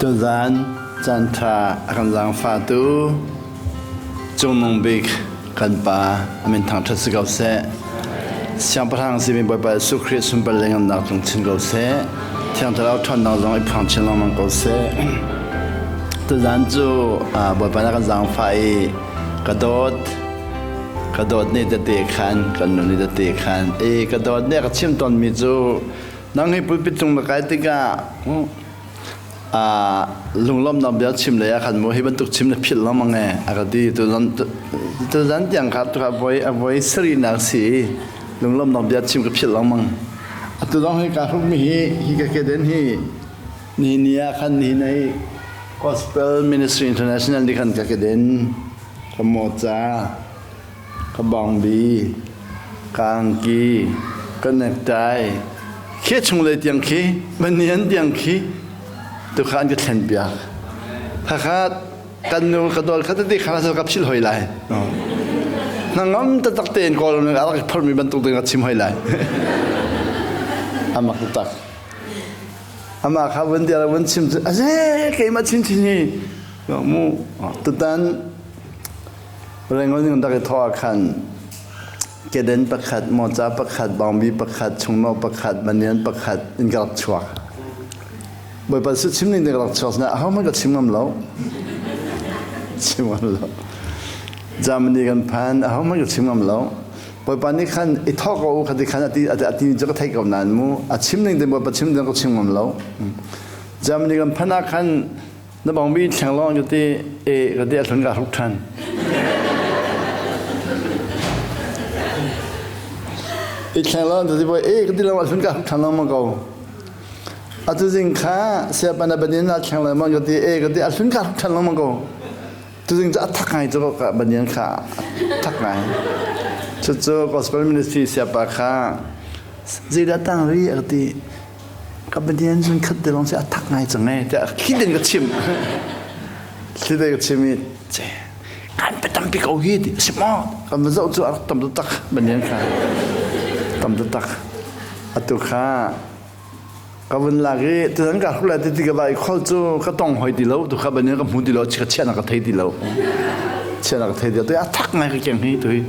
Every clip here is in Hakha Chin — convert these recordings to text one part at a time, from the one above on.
Tuzaan caanṭha a kan zaangfahtu Cungnung Bik kan Pa a min thangṭhat si ko seh. Siangpahrang simi Bawipa Jesuh Khrih sunpar le ngannak cung chin ko seh. Thiang Thlarau ṭhawnnak zong i phuang chin lengmang ko seh. Tuzaan cu Bawipa na kan zaangfah i ka dawt ka dawt nih tete khan kan nu nih tete khan i ka dawt nih a ka chim tawnmi cu nang hi pulpit cung na kai tikah lunglawmhnak bia chim lei ah khan mu hi bantuk chim na philh lengmang e a ka ti tuzan tiang kha tu voi a voi sarihnak si lunglawmhnak bia chim ka philh lengmang atu zong hi ka hruk mi hi hi ka keden hi ni ni ah khan ni nei Gospel Ministry International ni khan ka keden ka moca ka bawngbi, ka angki, ka necktie, khi chunglei tiang khi, manian tiang khi tu kha an ka thlen piak. Khakha kan nu ka dol kha tete kha ka phil hoi lai. Hnangam taktak tein Kawlram a rak phormi bantuk ding a chim hoi lai. Amak tak. Amah kha vun dia vun chim cu aze keimah chin chin hi mu tutan Rangoon in rak i thawh ah khan keden pakhat, mawca pakhat, bawngbi pakhat, chungno pakhat, manian pakhat in ka rak chuak. Bawipa su chim ning ka rak chuak na ahohmanh ka chim ngam lo. Chim ngam lo. Germany kan phan ahohmanh ka chim ngam lo. Bawipa nih khan i thawk ko kha ti khan ati ati cu ka thei ko nain mu a chim ning te Bawipa chim ding ka chim ngam lo. Germany kan phan ah khan Na bawngbi thleng lawng ka ti e ka ti a hlun ka hruk ṭhan. I thleng lawng ka ti boy e ka ti lawng a hlun ka hruk ṭhan lawng ma ko. Atu zing kha siapa na banin na thleng lawng ma ka ti e ka ti a hlun ka hruk ṭhan lawng ma ko. Tu zing cu a thak ngai cu ka banian kha thak ngai. Cucu gospel ministry siapa kha zeidah tang ri a ti ka Pathian cun khat te lawng si a thak ngai cang ee tiah thli den ka chim thli den ka chim i ce kan pe tampi ko hi ti si maw kan va zoh cu a rak tam taktak Pathian kha tam taktak atu kha ka vun lak i tutan ka hruk lai ti ka vai khol cu ka tong hoi ti lo tu kha Pathian ka hmu ti lo ka chiah na ka thei ti lo chiah na ka thei ti lo tu a thak ngai ka keng hi tu hi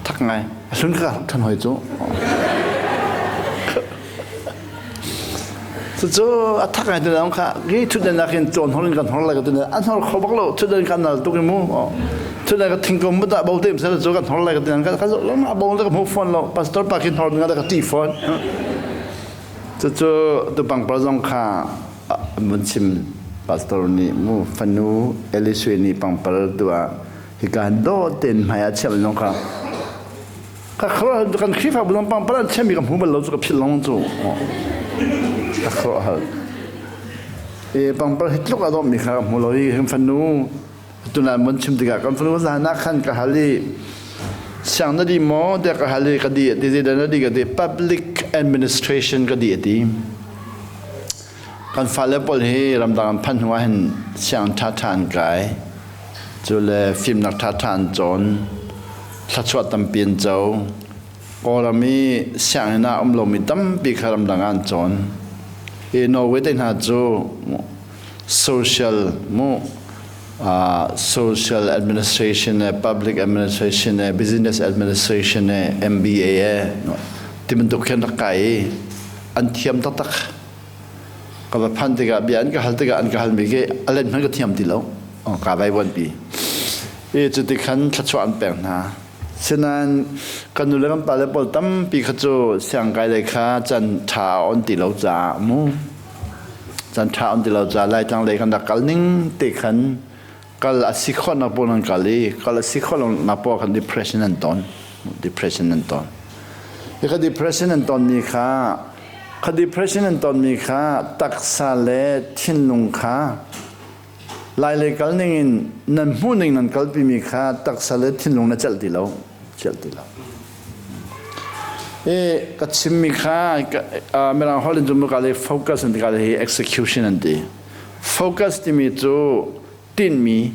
thak ngai a hlun ka than hoi cu Cucu a thak ngai tu kha gi thutden nak in cawn hol in kan hol lai ka tu an hol kho bak lo thutden kan nal tuk i mu thutden ka thingkum mu da bo te sel cu kan hol lai ka tu kan ka lo ma bo ka mu phone lo pastor pa kin hol nga ka ti phone cucu tu pangpar zong kha mun chim pastor nih mu fanu Elisue nih pangpar tu ah hika do ten hmai ah chiam zong kha ka khuaruah kan Khrihfabu zong pangpar an chiami ka hmu bal lo cu ka philh lengmang cu ka khuaruah hal e pangpar hi tluk a dawhmi kha ka hmu lo i kan fanu tunai mon chim tikah kan fanu zan ah khan ka hal i siang na di maw tiah ka hal i ka di ti zeidah na di ka ti public administration ka di ati kan fale pawl hi ramdang an phanh hnu ah hin siang ṭha ṭha an kai cu le fimnak ṭha ṭha an cawn thluachuah tampi an co Kawlram i sianginn ah um lomi tampi kha ramdang ah an cawn i Norway te hna cu social mu social administration le public administration le business administration le MBA e ti bantuk khin rak kai i an thiam taktak ka va phan tikah bia an ka hal tikah an ka halmi khi a len hmanh ka thiam ti lo ka vaivuan pi i cuti khan thluachuah an pek hna sinain kan nu le kan pa le pawl tampi kha cu siangkai lei kha can ṭha a on ti lo caah mu can ṭha on ti lo caah laitlang lei kan rak kal ning te khan kal a si khawh nak pawl an kal i kal a si khawh nak pawl khan depression an ton depression an ton hi kha depression an tonmi kha kha depression an tonmi kha taksa le thinlung kha lai lei kal ning in nan hmuh ning nan kalpimi kha taksa le thinlung na celh ti lo celh ti lo e ka chimmi kha mirang holh in cu ka le focus an ti ka le hi execution an ti Focus timi cu tinhmi,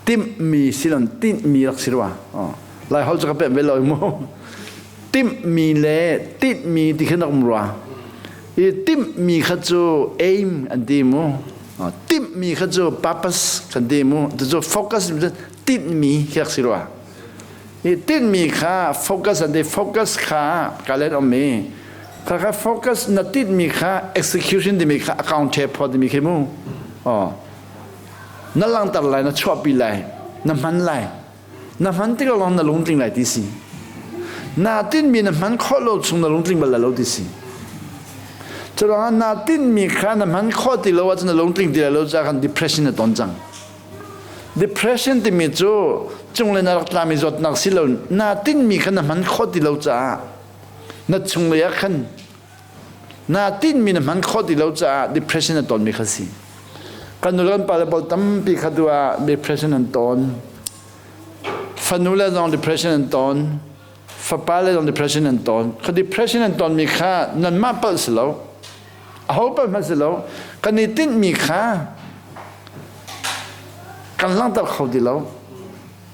timhmi silon tinhmi rak si rua. Lai holh cu ka pemh ve lo mu. Timhmi le tinhmi ti khin rak um rua. I timhmi kha cu aim an ti mu. Timhmi kha cu purpose kan ti mu. Cu focus tinhmi khi si rua. I tinhmi kha focus an ti focus kha ka len om mi. Kha kha focus na tinhmi kha execution timi kha account the pho timi khi mu. Oh. Na langter lai na chuahpi lai na hman lai. Na hman tik lawng na lungtling lai ti si. Na tinhmi na hman khawh lo chung na lungtling bal lai lo ti si. Curuangah na tinhmi kha na hman khawh ti lo ahcun na lungtling ti lai lo caah khan depression na ton cang. Depression timi cu cunglei na rak tlami zawtnak si lo na tinhmi kha na hman khawh ti lo caah na chunglei ah khan na tinhmi na hman khawh ti lo caah depression na tonmi kha si. Kan nu le kan pale pawl tampi kha tu ah depression an ton. Fanu le zong depression an ton. Fapa le zong depression an ton. Kha depression an tonmi kha nanmah palh si lo. Aho palh hmanh si lo. Kan i tinhmi kha kan langhter kho ti lo.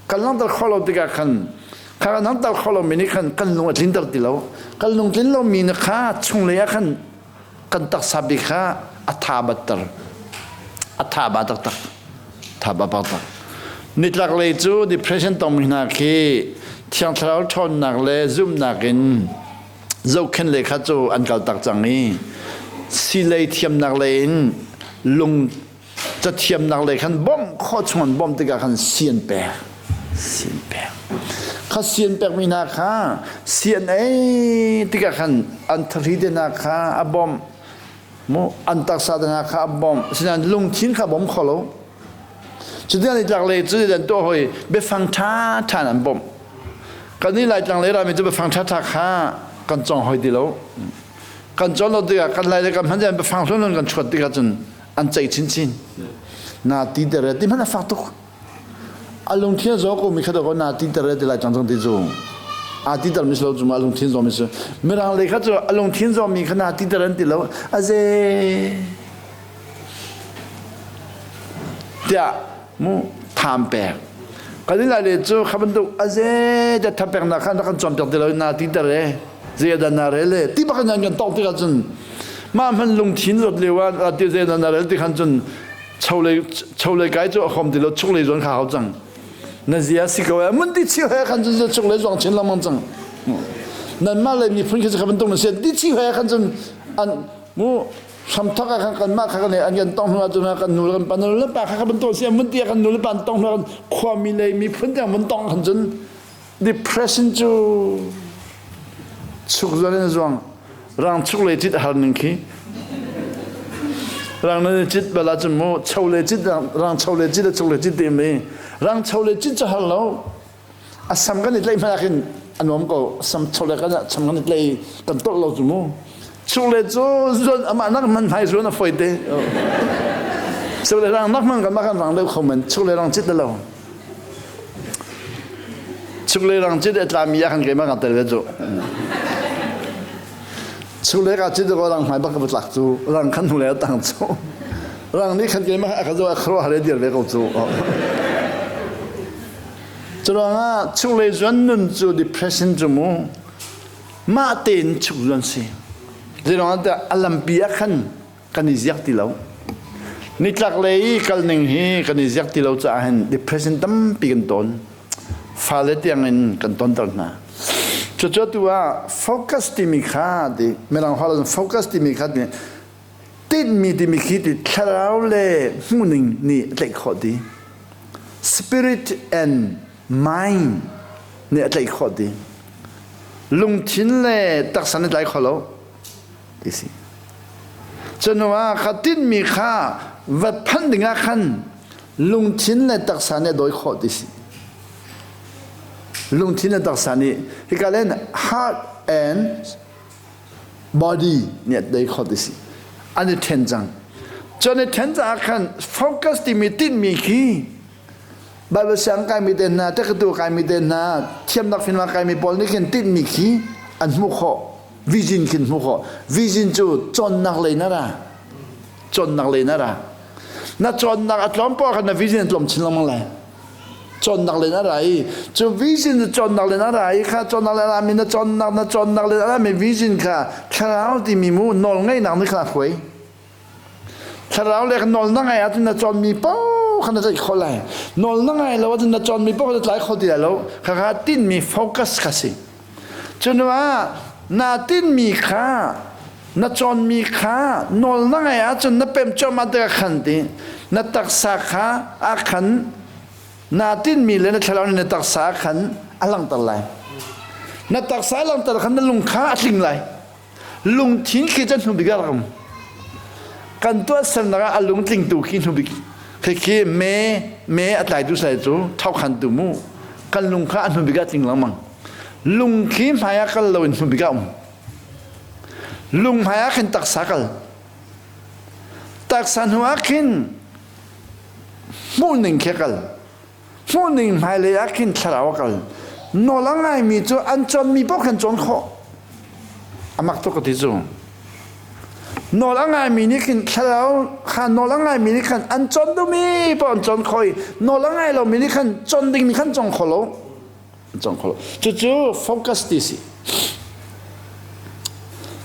Kan langhter khawh lo tikah khan kha kan langhter khawh lomi nih khan kan lung a tlinter ti lo. Kan lung tlin lomi na kha chunglei ah khan kan taksa bik kha a tha batter a tha ba taktak tha ba taktak nitlak lei cu depression tongmi hna khi thiang thlarau ṭhawnnak le zumhnak in zohkhen lei kha cu an kal tak cang i silei thiamnak lei in lung cathiamnak lei khan bawmh khawh chung an bawmh tikah khan sian pek sian pek kha sian pekmi hna kha sian ei tikah khan an thahri te hna kha a bawmh mu an taksa te hna kha a bawmh sinain lungthin kha bawm kho lo cuti an i tlak lei cu an tuah hoi biafang ṭha ṭha an bawmh kan i laitlang lei rami cu biafang ṭha ṭha kha kan cawng hoi ti lo kan cawn lo tikah kan lai le kan hman biafang hlun kan chuat tikah cun an ceih chinchin na ti tere ti hmanh a fak tuk a lungthin zaw ko mi kha ko na ti tere ti lai cang cang ti cu a ti ter mi si lo cu ma a lungthin zaw mi si mirang lei kha cu a lungthin zaw mi kha na ti ter an ti lo a ze tiah mu tham pek kan in lai le cu kha bantuk a ze te thapek na kha na kan cawnpiak ti lo na ti ter e zeidah na rel le ti bak in an kan tawk tikah cun mah hman lungthin zawt lio ah ti zeidah na rel ti khan cun cholei cholei kai cu a khom ti lo chuklei zawn kha hau cang na zia si ko e mun ti chi he khan cun chuklei zuang chin lengmang cang nanmah le miphun khi kha bantuk na si ti chi he khan cun an mu hramthok ah khan kanmah kha kan an kan tong hnu ah cun kan nu le kan pa nu le pa kha kha bantuk si mun ti kan nu le pa an tong hnu ah khuami lei miphun tiang mun tong khan cun Depression cu chuk zuan in zuang rang chuk le cit har ning khi rang na cit bala cun mu cho le cit rang cho le cit chuk le cit te mi rang cho le cit cu har lo a sam kan i tlaih hmanh khin a nuam ko sam cho le kan sam kan i tlai kan tolh lo cu mu chuk le cu zuan amah nak man hmai zuan a foi te chuk le rang nak man kan kan rang deuh kho men chuk le rang cit lo Chuklei rang cit a tlami ah khan keimah ka tel ve cu. Chuklei ka cit ko rang hmai bak ka va tlak cu. Rang khan hnulei a tang cu. Rang nih khan keimah a ka zoh a khuaruah har dir ve ko cu. Curuangah chuklei zuan nun cu depression cu mu mah tein chuk zuan si. Zeiruangah tiah a lampi ah khan kan i ziak ti lo. Nitlak lei i kal ning hi kan i ziak ti lo caah hin depression tampi kan ton. Fale tiang in kan tonter hna. Cucu tu ah focus timi kha ti mirang holh focus timi kha ti tinhmi timi khi ti thlarau le hmuhning nih a tlaih khawh ti. Spirit and mind nih a tlaih khawh ti. Lungthin le taksa nih tlai kho lo. ti si. Cu ah kha tinhmi kha va phanh dingah khan lungthin le taksa nih a dawi khawh ti si. Lungthin le taksa nih hika len heart and body nih a dawi khawh ti si. An i then cang. Cu an i then caah khan focus timi tinhmi khi Bible siang kaimi te hna, tekatu kaimi te hna, thiamnak finnak kaimi pawl nih khin tinhmi khi an hmuh khawh. Vision khin hmuh khawh. Vision cu cawnnak lei na ra. Cawnnak lei na ra. Na cawnnak a tlawm poah khan na vision a tlawm chin lengmang lai. Cawnnak lei na ra i cu vision cu cawnnak lei na ra i kha cawnnak lei na mi na cawnnak na cawnnak lei na ra mi vision kha thlarau timi mu nawl ngeihnak nih khan a hruai. Thlarau le nawl na ngai ahcun na cawnmi paoh kha na tlaih khawh lai. Nawl na ngai lo ahcun na cawnmi paoh kha na tlai kho ti lai lo. Khakha tinhmi focus kha si. Cunuah naa tinhmi kha na cawnmi kha nawl na ngai ahcun na pem cuahmah tikah khan ti na taksa kha a khan naa tinhmi le na thlarau nih na taksa khan a langhter lai. Na taksa a langhter khan na lung kha a tling lai. Lungthin khi cu hnubik ah rak um. Kan tuahsernak ah a lungtlingtu khi hnubik. Khi khi me me a tlaitu sai cu thokhantu mu. Kan lung kha a hnubik ah tling lengmang. Lung khi hmai ah kal loin hnubik ah um. Lung hmai ah khin taksa kal. Taksa hnu ah khin hmuhning khi a kal. Hmuhning hmailei ah khin thlarau a kal. Nawl a ngaimi cu an cawnmi paoh khan cawn khawh. A mak tuk ka ti cu. Nawl a ngaimi nih khin thlarau kha nawl a ngaimi nih khan an cawn duhmi paoh an cawn khawh i nawl a ngai lomi nih khan cawn dingmi khan cawng kho lo. An cawng kho lo. Cucu focus ti si.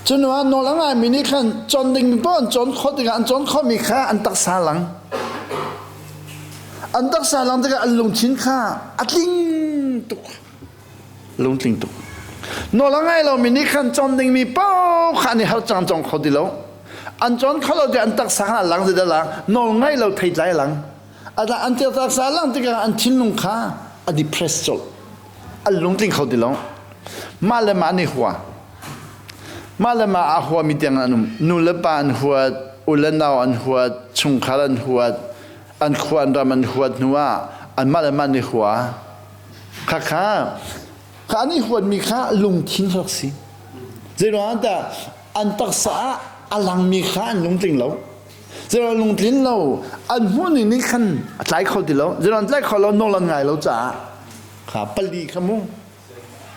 Cu ah nawl a ngaimi nih khan cawn dingmi paoh an cawn khawh tikah an cawn khawhmi kha an taksa lang. An taksa lang tikah an lungthin kha a tling tuk. Lungtling tuk. Nawl a ngai lomi nih khan cawn dingmi paoh kha an i harh cang cawng kho ti lo. An cawn kho lo tikah an taksa kha a lang zeidah lang nawl ngai lo theitlai a lang. An taksa lang tikah an thinlung kha a depress colh. An lungtling kho ti lo. Mah le mah an i hua. Mah le mah aa huami tiang an um. Nu le pa an huat, u le nau an huat, chungkhar an huat, an khua an ram an huat hnu ah anmah le mah an i hua. Khakha, kha an i huatmi kha lungthin rak si. Zeiruang dah an taksa ah a langmi kha an lungtling lo. Zeiruang lungtlin lo, an hmuhning nih khan a tlai kho ti lo. Zeiruang tlai kho lo, nawl an ngai lo caah kha pali kha mu.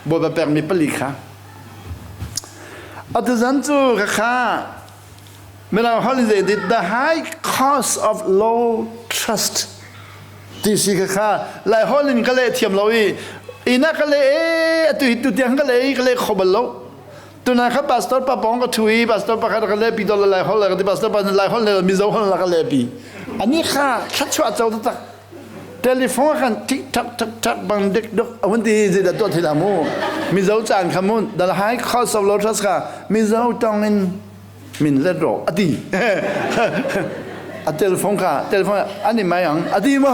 Bawipa pekmi pali kha. Atu zan cu khakha Mirang holh in zei the high cost of low trust ti si khakha Lai holh in ka leh thiam lo i ina ka leh e atu hi tu tiang ka leh i ka leh kho bal lo tuna kha pastor pa pong ka thu i pastor pakhat ka leh pi dol lai holh la ka ti pastor pa lai holh le mizo holh la ka leh pi ani kha thlachuah co tak Telephone khan tik tak tak tak bang dik duk a hun ti zei dah tuah thei dah mu Mizo caan kha mu the high cost of lotus kha Mizo tong in min let ro ati a telephone kha telephone ani mai ang ati mo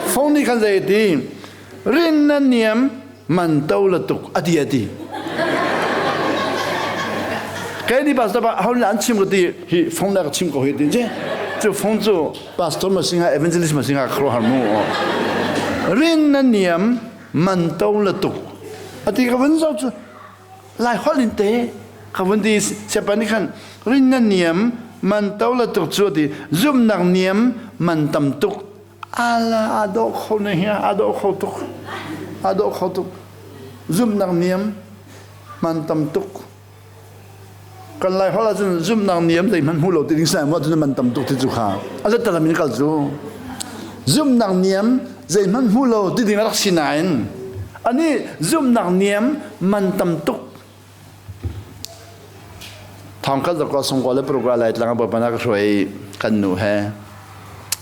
phone ni khan zei ti rin na niam man to la tuk ati ati kai ni pastor pa hon an chim ko ti hi phone na ka chim ko hi ti je cu phone cu pastor ma singa evangelist ma singa khro har mu rin na niam man to la tuk ati ka vun zo chu lai hol in te ka vun ti sepan ni khan rin na niam man to la tuk chu ti zum nak niam man tam tuk Ala a dawh kho na hi a dawh kho tuk. A dawh kho tuk. Zumhnak niam man tam tuk. Kan lai holh ahcun zumhnak niam zeihmanh hmu lo ti ding sai maw cun man tam tuk ti cu kha. A let in kal cu. Zumhnak niam zeihmanh hmu lo ti ding a rak si nain ani zumhnak niam man tam tuk Thawngkhat zakua sungkua le paruk ah Laitlang ah Bawipa na ka hruai i kan nu he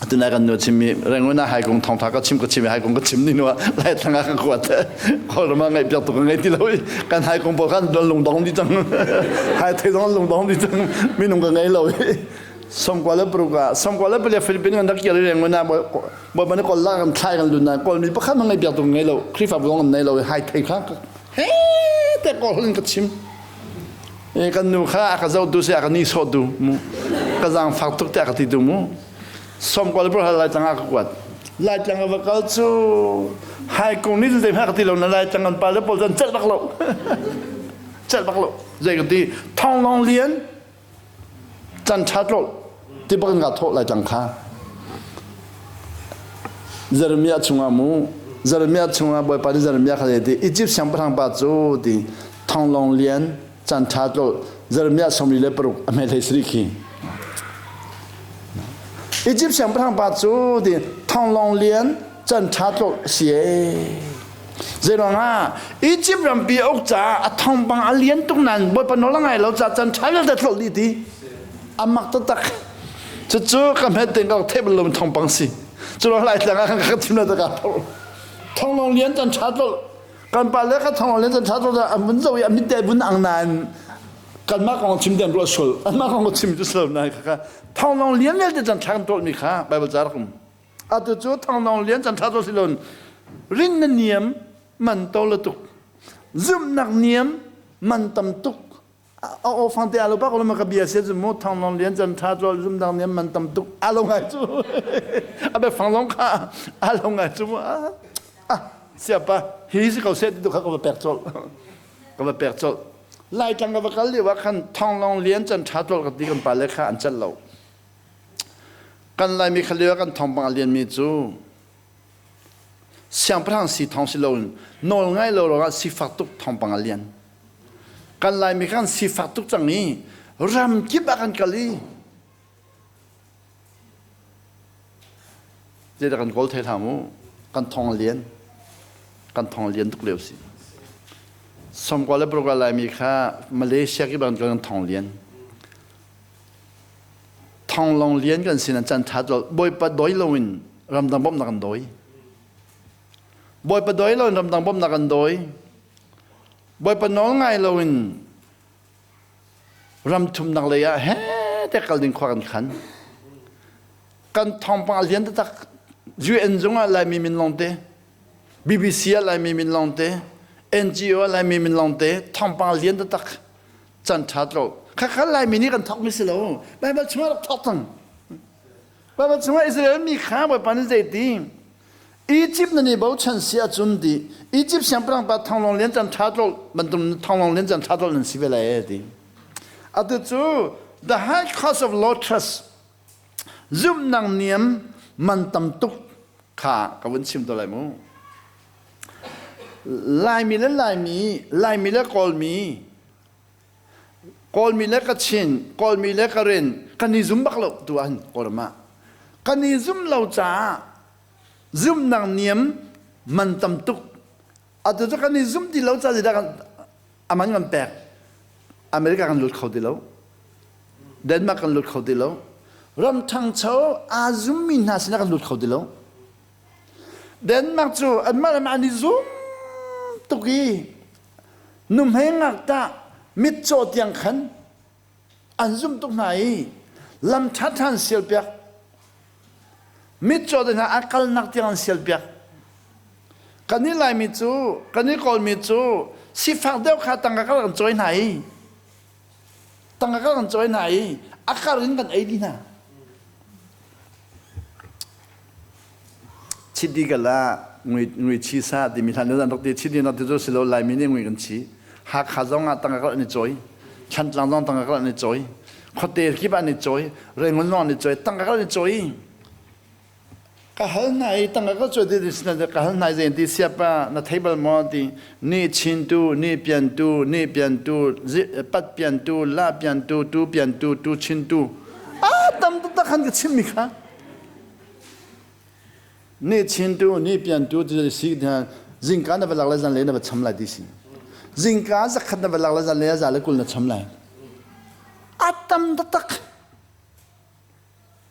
tuna kan nu chimmi Rangoon ah haikung thawngtha ka chim ka chim i haikung ka chim ni hnu ah Laitlang ah ka kuat Kawlram ah ngaihpiak tuk ka ngei ti lo i kan haikung pawl khan lungdong dih cang hai thei zong lungdong dih cang minung ka ngei lo i songkua le paruk ah songkua le pali Philippines kan rak kir i Rangoon ah Bawipa nih Kawl kan thlai kan lun na Kawlmi pakhat hmanh ngaihpiak tuk ngei lo Khrihfabu zong an nei lo i hai thei kha he te kawl in ka chim e kan nu kha a ka zoh tu si a ka ni sawh tu mu ka zaang fak tuk te a ka ti tu mu som kwal bro lai tang a ka kuat lai tlang va kal cu hai kung ni te ha ka ti lo na lai tlang an pa le pol chan cel bak lo cel bak lo zei ka ti thong long lian Can ṭha tlolh ti bak in kaa thawh lai cang kha. Jeremiah chungah mu Jeremiah chungah Bawipa nih Jeremiah kha ti Egypt siangpahrang pa cu ti thonglong lian can ṭha tlolh Jeremiah 36 a hme hlei sarih khi. Egypt siangpahrang pa cu ti thonglong lian can ṭha tlolh si ee. Zeiruangah Egypt rampi a uk caah a thawngpang a lian tuk nain Bawipa nawl a ngai lo caah can ṭha vialte tlolh dih ti. A mak taktak. Cucu ka hmet ding ka theih bal lo thawngpang si. Cu lai tlang ah kan ka thim la ka thor. Thonglong lian chan tha tlol. Kan pa le ka thonglong lian chan tha tlol an vun zo i an mit te vun ang nain kanmah kong chim den ruah sul. Anmah kong chim cu silo nai kha thonglong lian vialte chan tha kan tol mi kha Bible ca rak um. Atu cu thonglong lian chan tha tlol si lon rin na niam man to la tuk. Zumhnak niam man tam tuk. A aw fang te alo bak lo ma ka bia sia cu mu thang long lian chan tha tlol zum dang niam man tam tuk alo ngai cu a be fang long kha alo ngai cu mu ah sia pa hi si ko se tu kha ka va pek chol ka va pek chol lai tlang ka va kal lio ah khan thong long lian chan tha tlol ka ti kan pa le kha an chat lo kan lai mi kha lio kan thong pang lian mi cu Siangpahrang si thawng si loin nawl ngai lo ruangah sifak tuk thawngpang a lian. Kan Laimi kan sifak tuk cang i ram kip ah kan kal i zeidah kan kawl thei hlah mu kan thong a lian kan thong a lian tuk lio si somkua le parukah Laimi kha Malaysia ki bang kan thong lian Thonglong lian kan sin an can ṭhat lo. Bawipa doi loin ramdang bawmhnak an dawi. Bawipa doi loin ramdang bawmhnak an dawi. Bawipa nawl ngai loin ram thumnak lei ah he te kal ding khua kan khan. Kan thawngpang a lian taktak. UN zung ah Laimi min lawng te, BBC ah Laimi min lawng te, NGO ah Laimi min lawng te, thawngpang a lian taktak. Can ṭhat lo. Khakha Laimi nih kan thawkmi si lo. Baibal chungah rak thawk cang. Baibal chungah Israel mi kha Bawipa nih zeiti Egypt nan i bochan si ahcun ti Egypt siangpahrang pa thanglawng lian can ṭha tlol bantuk thanglawng lian can ṭha tlol nan si ve lai e ti. Atu cu the high cost of low trust zumhnak niam man tam tuk kha ka vun chim to lai mu. Laimi le Laimi, Laimi le Kawlmi, Kawlmi le Kachin, Kawlmi le Karen kan i zum bak lo tu an Kawlram ah. Kan i zum lo caah zumhnak niam man tam tuk. Atu cu kan i zum ti lo caah zeidah kan aman kan pek. America kan lut kho ti lo. Denmark kan lut kho ti lo. Ram ṭhangcho aa zummi hna sinah kan lut kho ti lo. Denmark cu anmah le mah an i zum tuk i nuhmei ngakṭah mitcaw tiang khan an zum tuk hna i lam ṭhaṭha an sialpiak. Mitcaw te hna a kalnak tiang an sialpiak. Kan i Laimi cu, kan i Kawlmi cu sifak deuh kha tangka kal kan cawi hna i tangka kal kan cawi hna i a kar in kan ei dih hna. Chiti kal ah ngui chi sa timi hlan an rak ti chiti na ti cu silo Laimi nih ngui kan chi Hakha zong ah tangka kal an i cawi Thantlang zong tangka kal an i cawi khuate kip an i cawi Rangoon zong an i cawi tangka kal an i cawi ka hal hna i tangka ka cawi ti sin ka hal hna zei ti siapa na thei bal maw ti ni chin tu ni pian tu ni pian tu pat pian tu la pian tu tu pian tu tu chin tu a tam tak khan ka chim mi kha Ni chintu, ni piantu ti si zingka na va lak le zan le na va cham lai ti si. Zingka zakhat na va lak le zan le za le kul na cham lai. A tam taktak.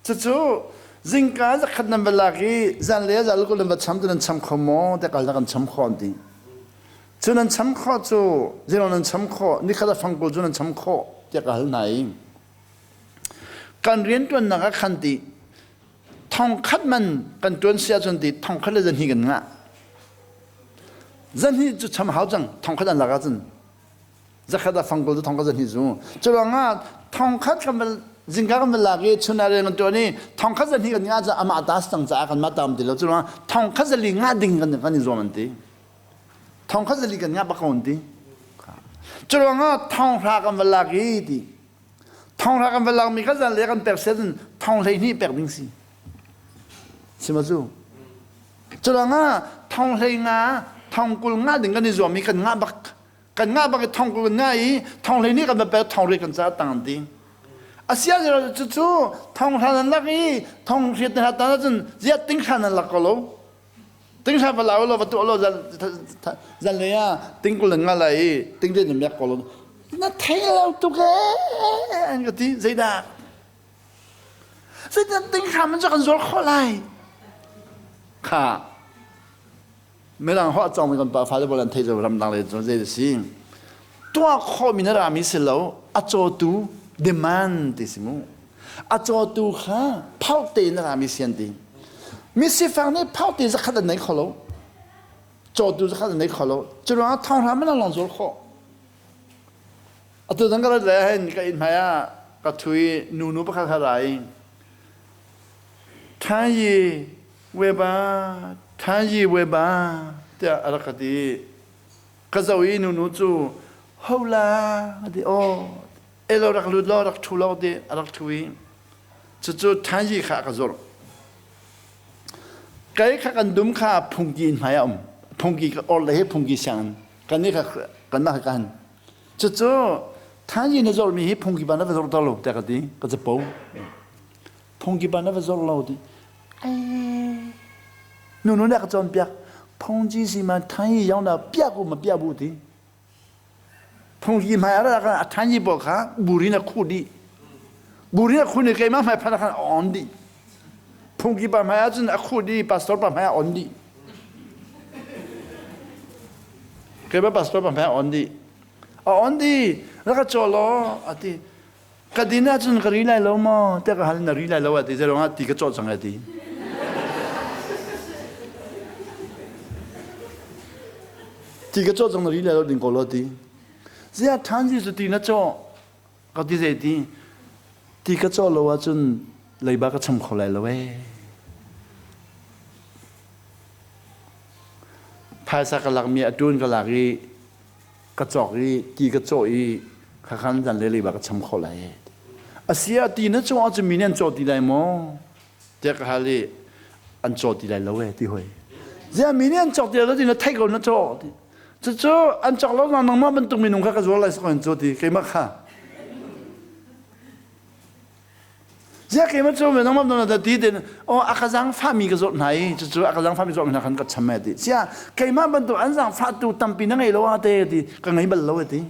Cucu zingka zakhat nan va lak i zan le za le kul nan va cham tu nan cham kho maw te kal na kan cham kho an ti. Cu nan cham kho cu zero nan cham kho nikhat a fangkul cu nan cham kho tiah ka hal hna i kan riantuannak ah khan ti thongkhat man kan tuan si ahcun ti thongkhat le zahnih kan ngah zahnih cu cham hau cang thongkhat an lak ahcun zakhat ah fangkul cu thongkhat zahnih cu cu ruangah thongkhat kan van zingka kan van lak i chun ah rian kan tuan i thongkhat zahnih kan ngah caah amah ta cang caah kan mah tam ti lo cu ruangah thongkhat zali ngah ding kan kan i zuam an ti thongkhat zali kan ngah bak ko an ti cu ruangah thonghra kan van lak i ti Thonghra kan va lakmi kha zan le kan pek set in thong 12 pek ding si. Sima cu. Culangah thong hlei nga, thong kul nga ding kan i zuam i kan ngah bak. Kan ngah bak i thong kul kan ngah i thong 12 kan va pek thong riat kan ca tang an ti. Asia cu cu thong hra nan lak i thong riat na tan ahcun ziat ting hra nan lak ko lo. Ting hra va lau lo va tuah lo zan zan lei ah tingkul nan nga lai i tingrian nan miak ko lo. Na thei lo tuk ee an ka ti zeidah? Zeitin ting hram in cu kan zuar khawh lai? Kha Mirang holh cawngmi kan pa fale pawl an thei lo ramdang le cu zei si. Tuah khawhmi na rami si lo, a cawtu demand ti si mu. A cawtu kha phauh te na rami si an ti. Mi sifak nih phauh te zakhat an nei kho lo. Cawtu zakhat an nei kho lo. Cu ruangah thong hram in lawng zuar khawh. Atu zan ka rat le hin ka inn hmai ah ka thui nu nu pakhat kha ra i Thanyi weba Thanyi weba tiah a rak ka ti. Ka zoh i nunu cu hola a ti aw elo rak lut law rak ṭhu law ti a rak ṭhu i cucu Thanyi kha a ka zurh. Kei kha kan dum kha phungki in hmai a um. Phungki ka or le hi phungki sianginn kan nih kha kanmah kha kan cucu Thanyi na zormi hi phungki pa na va zor lo tiah ka ti ka capo. Phungki pa na va zor lo ti. Ai nu nu nih a ka cawnpiak phungji si ma thanyi yong na piak u ma piak bu ti. Phungki hmai a ra a thanyi pawl kha burin a khuh dih. Burin a khuh ni keimah hmai phan khan a on dih. Phungki pa hmai ahcun a khuh dih, pastor pa hmai a on dih. Keimah pastor pa hmai a on dih. A on dih, rak ka caw law a ti. Ka din ahcun ka ri lai lo maw? Tiah ka hal na ri lai lo a ti. Zeiruang ah ti ka cawh cang a ti. Ti ka cawh cang na ri lai lo ding ko lo ti. Ziah ṭhan Jesuh ti na cawh? Ka ti zei ti? Ti ka cawh lo ahcun leiba ka cham kho lai lo ee. Phaisa ka lakmi a ṭun ka lak i ka cawk i ti ka cawh i khakhan zan le leiba ka cham kho lai. Asia ti na cawh ahcun mi nih an cawh ti lai maw? Tiah ka hal i an caw ti lai lo ee ti hoi. Ziah mi nih an cawk ti lai lo ti na theih ko na caw ti. Cucu an cawk lo na nangmah bantuk minung kha ka zuar lai sakon cu ti keimah kha. Ziah keimah cu nangmah na da ti tin o a ka zangfah mi ka zawt hna i cucu a ka zangfah mi zawt hna khan ka cham e ti. Sia keimah bantuk an zangfah tu tampi na ngei lo a te ti ka ngei bal lo e ti.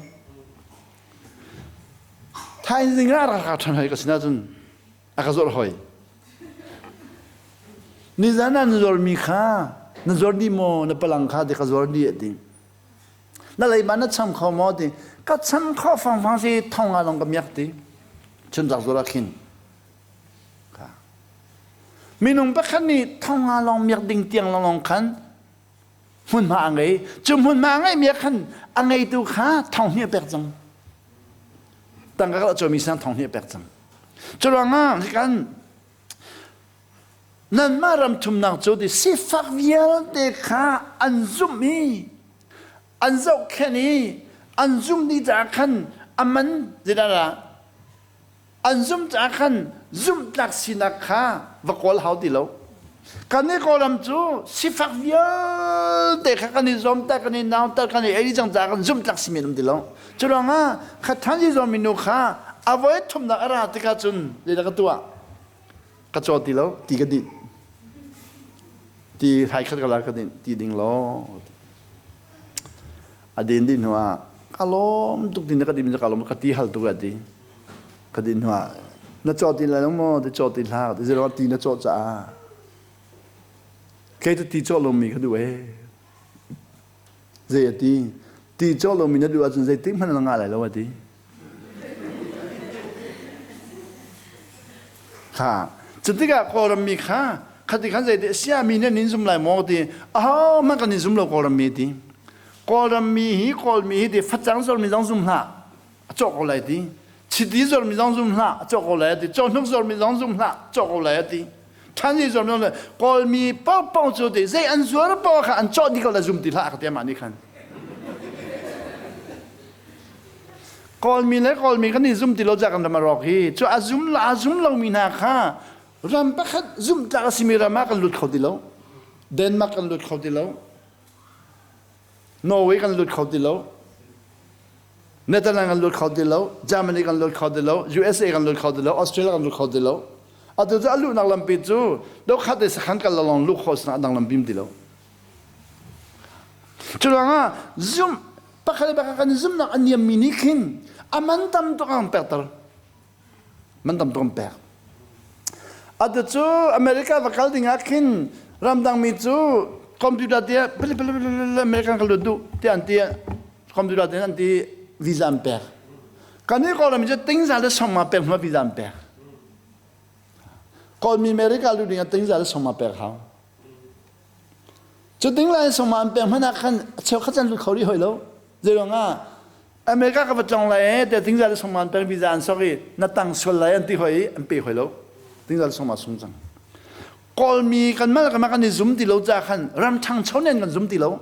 Thaizing ah rak ka ṭhan hoi ka sinah cun a ka zawrh hoi. Nizan ah na zuarmi kha na zuar dih maw na palang kha ti ka zuar dih a ti. Na leiba na cham kho maw ti ka cham kho fangfang si thong nga long ka miak ti. Chun zak zuar ah khin. Minung pakhat nih thong nga long miak ding tiang long long khan hmunhma a ngei. Cu hmunhma a ngeimi ah khan a ngeitu kha thong hnih a pek cang. Tangka ka cawmi sinah thong hnih a pek cang. Curuangah kan nanmah ram thumnak cu ti sifak vialte kha an zumh i an zohkhenh i an zum dih caah khan a man zeidah An zumh caah khan zumhtlak sinak kha va kawl hau ti lo. Kan i Kawlram cu sifak vialte kha kan i zuamter, kan i nauter, kan i ei cang caah kan zumhtlak simi an um ti lo. Cu ruangah kha than i zuammi nu kha a voi thumnak a ra tikah cun zeidah ka tuah? Ka caw ti lo, ti ka dinh. Ti hlai khat ka la ka dinh, ti ding law. A din dih hnu ah ka lawm tuk ti na ka din ka lawm ka ti hal tuk a ti. Ka din hnu ah na caw ti lai lo maw ti caw ti hlah ti zero ti na caw caah kei tu ti caw lomi ka duh ee zei a ti ti caw lomi na duh ahcun zeitik hmanh na ngah lai lo a ti kha cutikah kawlram mi kha khati khan zei sia mi nih nin zum lai maw ti aho hmanh kan in zum lo kawlram mi ti kawlram mi hi kawl mi hi ti facang zor mi zong zum hlah a cawk ko lai ti chiti zormi zong zum hlah a cawk ko lai ti cawhnuk zormi zong zum hlah cawk ko lai ti than zormi zong kawlmi paohpaoh cu ti zei an zuar paoh kha an cawh dih ko lai zum ti hlah ka ti amah nih khan kawlmi le kawlmi kan i zum ti lo ca kan ram a rawk hi cu a zum a zum lomi hna kha ram pakhat zumh tlak a simi ram ah kan lut kho ti lo Denmark kan lut kho ti lo Norway kan lut kho ti lo Netherlands kan lut kho ti lo, Germany kan lut kho ti lo, USA kan lut kho ti lo, Australia kan lut kho ti lo. Atu cu a luhnak lampi cu dokhat le sakhan kal lawng luh khawh sinah dang lampi ti lo. Cu ruangah zum pakhat le pakhat kan i zumhnak a niammi nih khin a man tam tuk an pekter. Man tam tuk an pek. Atu cu America va kal ding ah khin ramdang mi cu computer te American ka lut duh tiah an ti computer te an ti visa an pek. Kan i Kawlram cu tingza le songma pek hnu visa an pek. Kawlmi America lut ding ah tingza le songma pek hau. Cu ting lai songma an pek hmanh ah khan cheukhat can lut kho rih hoi lo. Zeiruang ah America ka va tlong lai e te tingza le songma an pek visa an sok i na tang sual lai an ti hoi i an pe hoi lo. Tingza le songma sung cang. Kawlmi kan mal kan kan i zum ti lo ca khan ram ṭhangcho nen kan zum ti lo.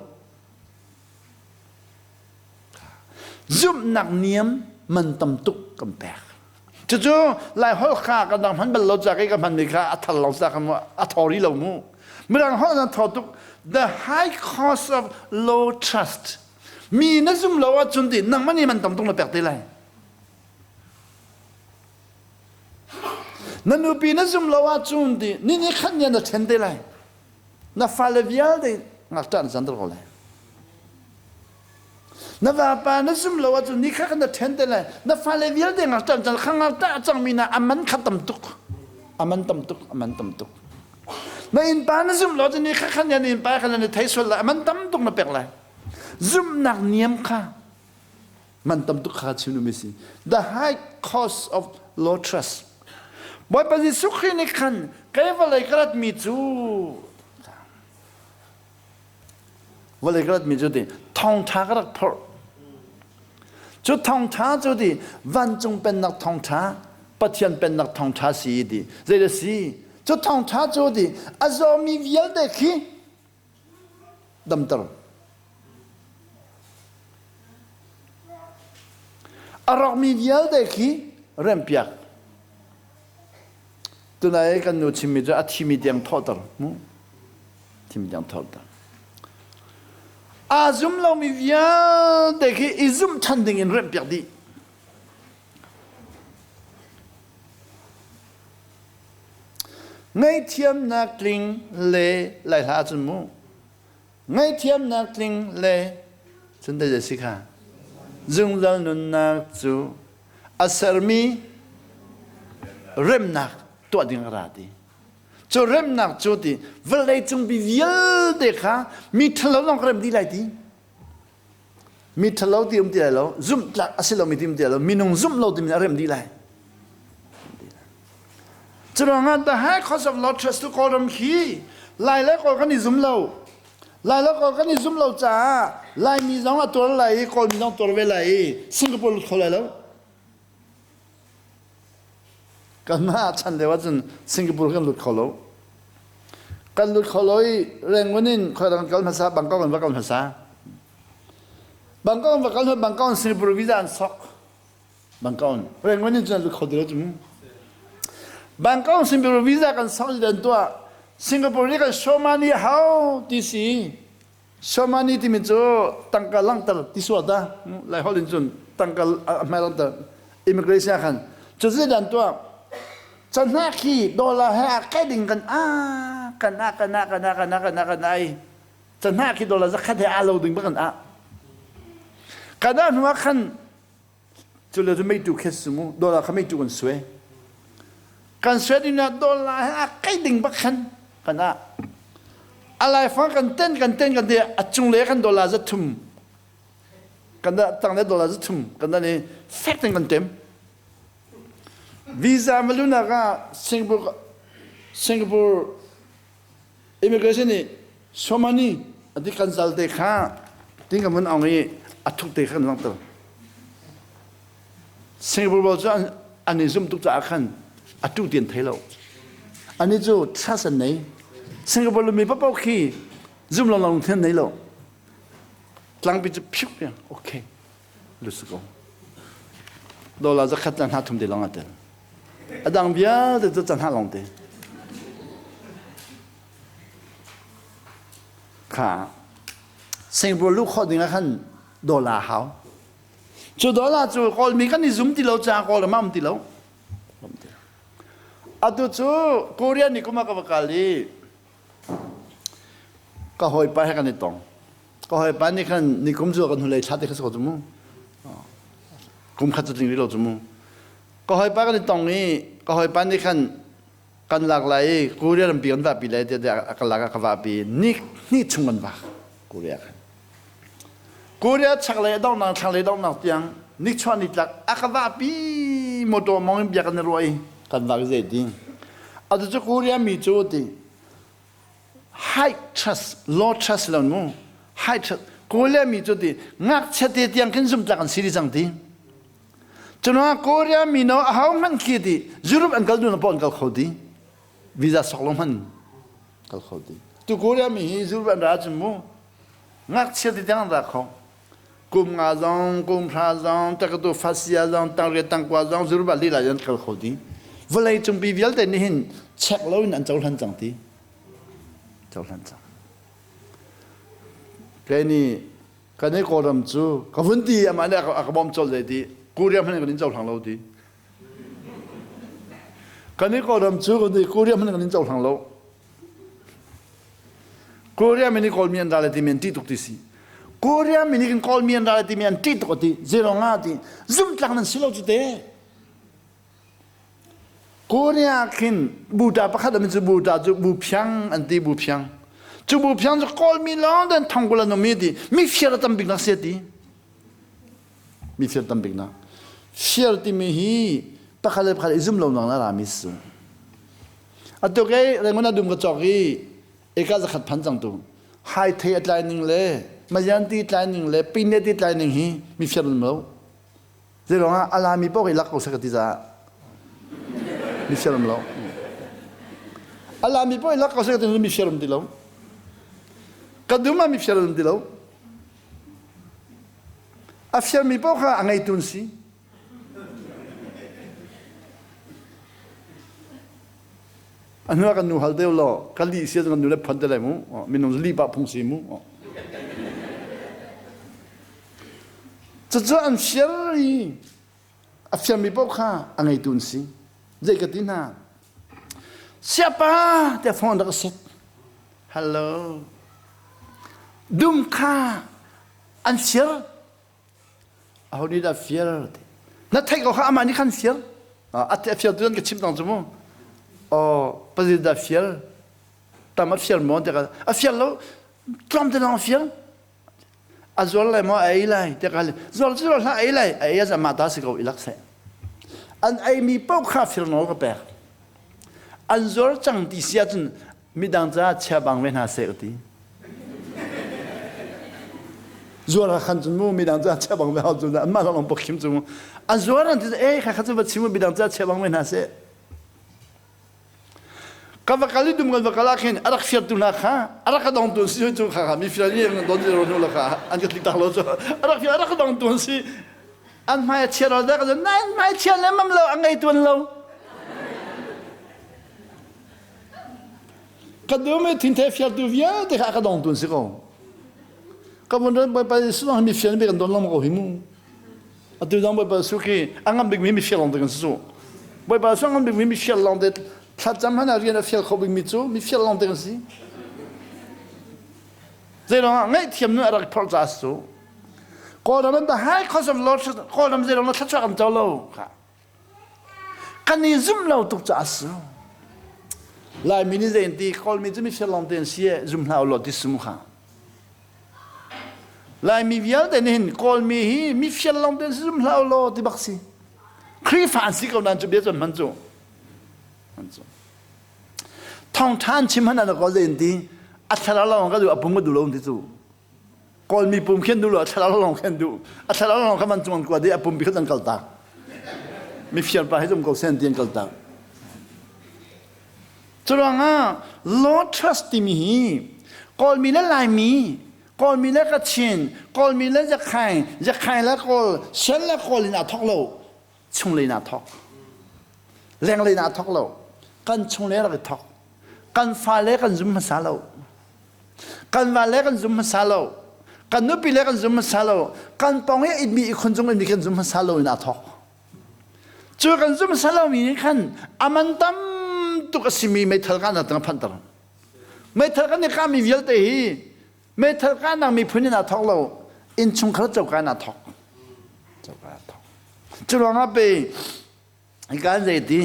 Zumhnak niam man tam tuk kan pek. Cucu Lai holh kha kan dang hman bal lo ca kei ka hmanmi kha a thar lo ca kha mu a thawri lo mu. Mirang holh na thaw tuk the high cost of low trust. Mi na zum lo ahcun ti nangmah nih man tam tuk na pek te lai. Na nupi na zum lo ahcun ti ni ni khat ni na ṭhen te lai. Na fale vialte ngakṭah na canter ko lai. Na vapa na zum lo ahcun ni kha kan na ṭhen te lai. Na fale vialte ngakṭah can kha ngakṭah a cangmi na a man kha tam tuk. A man tam tuk, a man tam tuk. Na innpa na zum lo ahcun ni kha khan na innpa kha na thei sual lai. A man tam tuk na pek lai. Zumhnak niam kha man tam tuk kha chim mi si. The high cost of low trust. Bawipa Jesuh Khrih nih khan kei vawlei ka ratmi cu vawlei ka ratmi cu ti thawngṭha ka rak phorh. Cu thawngṭha cu ti vancung pennak thawngṭha Pathian pennak thawngṭha si ti zei da si cu thawngṭha cu ti a zawmi vialte khi damter. A rawkmi vialte khi remhpiak. Tunai kan nu chimmi cu a thimi tiang thawhter. Mu? Thimi tiang thawhter. Aa zum lomi vialte khi i zumh ṭhan ding in remhpiak dih. Ngaihthiamnak tling le lai hla ahcun mu ngaihthiamnak tling le cun dei si kha zungzal nunnak cu a sermi remnak tuah ding a ra ti cu remnak cu ti vawlei cung bi vialte kha mi ṭhalo lawng ka rem dih lai ti Mi ṭhalo ti um ti lai lo, zumhtlak a si lomi ti um ti lai lo, minung zumh lo timi a rem dih lai. Curuangah the high cost of low trust to Kawlram hi Lai le Kawl kan i zum lo. Lai le Kawl kan i zum lo caah Laimi zong a tuar lai i Kawlmi zong tuar ve lai i Singapore lut kho lai lo. Kanmah chan lio ahcun Singapore kan lut kho lo. Kan lut kho lo i Rangoon in khuadang kal hmasa Bangkok in va kal hmasa. Bangkok in va kal hnu Bangkok in Singapore visa an sok. Bangkok in Rangoon in cun lut kho ti lo cu. Bangkok in Singapore visa kan sok i dan tuah Singapore nih kan show money hau ti si. Somani timi cu tangka langhter ti sual ta Lai holh in cun tangka a hmai langhter immigration ah khan cu zeidan tuah canhnak khi dollar he a kai ding kan a kan a kan a kan a kan a kan a kan ai canhnak khi dollar zakhat he a lo ding ba kan a kan a hnu ah khan Cu le cu meitu khet si mu dollar kha meitu kan sue. Kan sue ding ah dollar he a kai ding bak khan kan ah. A laifang kan ten kan ten kan te a cung le kan dollar za thum kan da tang le dollar za thum kan da ni fek ten kan tem. Visa malunak ah Singapore Singapore immigration nih Somani ati kan zal te kha ting ka mun ong i a thuk te kha kan langhter. Singapore bol cu an i zum tuk caah khan a tu tian thei lo. Ani cu trust an nei. Singapore mi papo khi zum long long thian nei lo. Tlangpi cu phiuk piang okay. Lusuko. Dollar zakhat na hna thum te long atel. A dang vialte cu can hna long te. Kha Singapore luh khawh ding ah khan dollar hau. Cu dollar cu Kawlmi kan i zum ti lo caah Kawlram ah um ti lo. Atu cu Korea ni kum ah ka va kal i ka hawipa he kan i tong. Ka hawipa nih khan nikum cu kan hnulei thla te kha si ko cu mu. Kum khat cu tling rih lo cu mu. Ka hawipa kan i tong i ka hawipa nih khan. Kan lak lai i Korea rampi kan vahpi lai tiah a ka lak a ka vahpi. Ni hnih chung kan vak Korea khan. Korea chaklei a donghnak thlanglei donghnak tiang nichuah nitlak a ka vahpi motor mong in bia kan i ruah i kan vak zei ti. Atu cu Korea mi cu ti high trust low trust lo mu high trust Korea mi cu ti ngakchia te tiang khin zumtlak an si dih cang ti. Cunah Korea mino aho hmanh khi ti Europe an kal dun paoh an kal kho ti. Visa sok lo hmanh kal kho ti. Tu Korea mi hi Europe an ra cun mu ngakchia ti tiang an ra kho. Kum nga zong, kum hra zong, takatu fasia zong, tangriat tangkua zong Europe ah lila an kal kho ti. Vawlei cungpi vialte nih hin check lo in an cohlan cang ti. Cohlan cang. Kei nih kan i Kawlram cu ka vun ti amah nih a ka bawm colh dei ti Korea hmanh kan in cohlang lo ti kan i Kawlram cu kan i Korea hmanh kan in cohlang lo Korea mi nih Kawlmi an ra le timi an ṭih tuk ti si Korea mi nih kan Kawlmi an ra le timi an ṭih tuk ti zeirong ah ti zumtlak nan si lo cu te Korea khin buta pakhat an cu buta cu bu phiang an ti bu phiang. Cu bu phiang cu Kawlmi lawng den thongkul an um i ti mi fiar a tam bik nak si ti. Mi fiar tam bik nak. Fiar timi hi pakhat le pakhat i zum lo nak na rami su. Atu ke Rangoon dum ka cawk i eka zakhat phan cang tu. Hai thei a tlai ning le mayanti tlai ning le pineti tlai ning hi mi fiar lo. Zeiruangah a lami paoh i lak ko seh ka ti caah mi fiaram lo. A lami paoh i lak ko seh ka ti mi fiaram ti lo. Ka dum ah mi fiaram ti lo. A fiarmi paoh kha a ngeitu an si. A hnu ah kan nu hal deuh law ka lih sia kan nu le phon te lai mu. Minung li pah phung si mu. Cucu an fial i a fialmi paoh kha a ngeitu an si. Zei ka ti hna? Siapa tiah phone rak a set. Hello. Dum kha an fial. Aho nih dah fial? Na theih ko kha amah nih khan fial. A fial tu an ka chimh tang cu mu. Oh, pazil dah fial. Tam a fial maw tiah a fial lo. Tlawm te lawng a fial. A zuar lai maw a ei lai tiah ka hal. Zuar cu zuar hlah ei lai. A ei ah mah ta si ko i lak seh. An eimi paoh kha fir nawl ka pek. An zuar cang ti si ahcun midang caah chia bang ve hna seh ka ti. Zuar ah khan cun mu midang caah chia bang ve hau cun anmah lawng pok khim cu mu. A zuar an ti eh kha kha cu va chim u midang caah chia bang ve hna seh. Ka va kal i dum kan va kal ah khin a rak fiartu hna kha a rak ka dongtu an si cu kha kha mi fiar nih don zero hnu la kha an ka tlik tak lo cu a rak fiar a rak ka dongtu an si an hmai a chia ro dak nan hmai chia lemmam lo a ngei tuan lo ka dum i thinthe fiartu vialte kha a ka dongtu an si ko ka mun ran bawipa Jesuh mi fian bik an don lam ko hi mu Atu zong Bawipa Jesuh khi a ngam bikmi mi fial lawng te kan si cu. Bawipa Jesuh a ngam bikmi mi fial lawng te thlacam hmanh ah rian a fial kho bikmi cu mi fial lawng te kan si. Zeiruang ah ngaihthiam nu a rak phorh caah si cu. Kawlram an the high cost of Lord Kawlram zeiruang na thluachuah kan co lo kha. Kan i zumh lo tuk caah si. Laimi nih zei an ti Kawlmi cu mi fial lawng te an si e zum hlah u law ti sum kha. Laimi vialte nih hin Kawlmi hi mifial lawng te zum hlah law ti bak si. Khrihfa an si ko nain cu bia cu an hman cu. Hman cu. Thawngṭha an chim hmanh ah kawl zei an ti a thlarau lawng ka duh a pum ka duh lo ti cu. Kawlmi pum khin duh lo a thlarau lawng khin duh. A thlarau lawng kha man cung an kuat i a pum bi khat an kaltak. Mifial pa hi zum ko sen ti an kaltak. Curuangah law trust timi hi Kawlmi le Laimi, Kawlmi le Kachin, Kawlmi le Zakhain, Zakhain le Kawl, Shan le Kawl in aa thawk lo. Chunglei in aa thawk. Lenglei in aa thawk lo. Kan chunglei rak i thawk. Kan fale kan zum hmasa lo. Kan vale kan zum hmasa lo. Kan nupi le kan zum hmasa lo. Kan pawng i itmi i khun cung in kan zum hmasa lo in aa thawk. Cu kan zumh salomi nih khan a man tam tuk a simi meithal kahnak tang a phanter. Meithal kan i kahmi vialte hi meithal kahnak miphun in aa thawk lo, innchungkhar coka in aa thawk. Coka aa thawk. Cu ruangah pe hika an zei ti?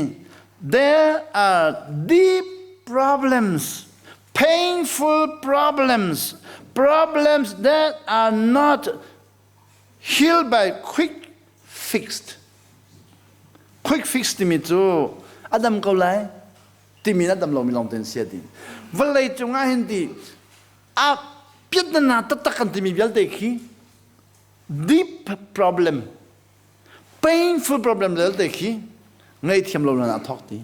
There are deep problems, painful problems, problems that are not healed by quick fixed. Quick fix timi cu a dam ko lai timi na dam lomi lawng ten sia ti. Vawlei cungah hin ti a piatnana taktak kan timi vialte khi deep problem painful problem vialte khi ngaihthiam lo na thawk ti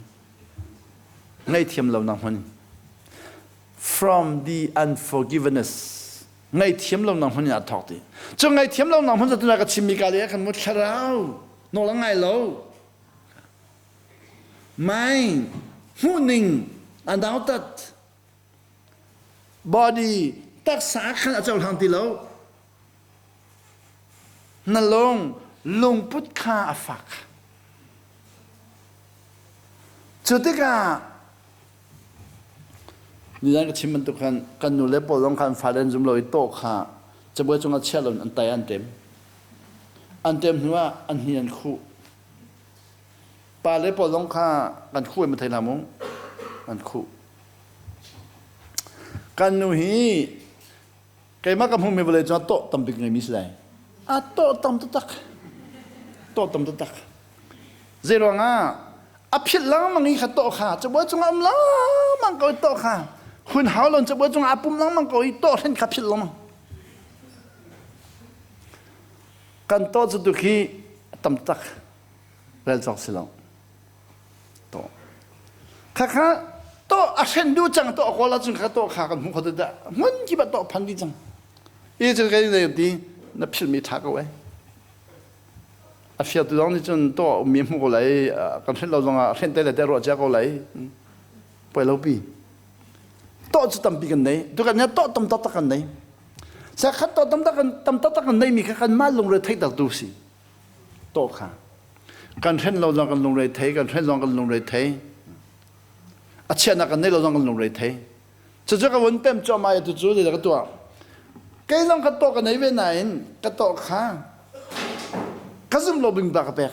ngaihthiam lo na hmun from the unforgiveness ngaihthiam lo na hmun in a thawk ti cu ngaihthiam lo na hmun cu ka chimmi ka le kan mu thlarau nawl a ngai lo mind hmuhning an dautat body taksa khan a cohlang ti lo Na lung lungput kha a fak. Cu tikah nizan ka chim bantuk khan kan nu le pawl zong khan fale an zum lo i tawh kha cabuai cungah chia lo an tai an tem. An tem hnu ah an hni an khuh. Pa le pawl zong kha kan khuh i ma thei hlah mu. An khuh. Kan nu hi Keimah ka hmuhmi vawlei cungah tawh tam bik ngeimi si lai. A tawh tam taktak. Tawh tam taktak. Zei ruangah a philh lengmang i kha tawh kha cabuai cungah um lengmang ko i tawh kha hun hau lon cabuai cungah a pum lengmang ko i tawh hren kha philh lengmang. Kan tawh cu tu khi tam tak rel cawk si lo. To. Khakha to a hren du cang to kawl ahcun kha to kha kan hmuh kho dah hmun kip ah to phan di cang. I cu kai nei ti na philmi tha ko ai. A fiar tu zong nih cun to ummi hmu ko lai kan hren lo zong ah hren te le te ruah cia ko lai. Poi lo pi. To cu tampi kan nei. Tu kan to tam tak kan nei. Sa khat to tam tak kan tam tak kan nei mi kha kan mah lungre theih tak tu si. To kha. Kan hren lo zong kan lungre thei, kan hren zong kan lungre thei. A chiahnak kan nei lo zong kan lungre thei. Cucu ka vun pem cuahmah i tucu zeidah ka tuah. Kei zong ka tawh ka nei ve nain ka tawh kha ka zum lo bing ba ka pek.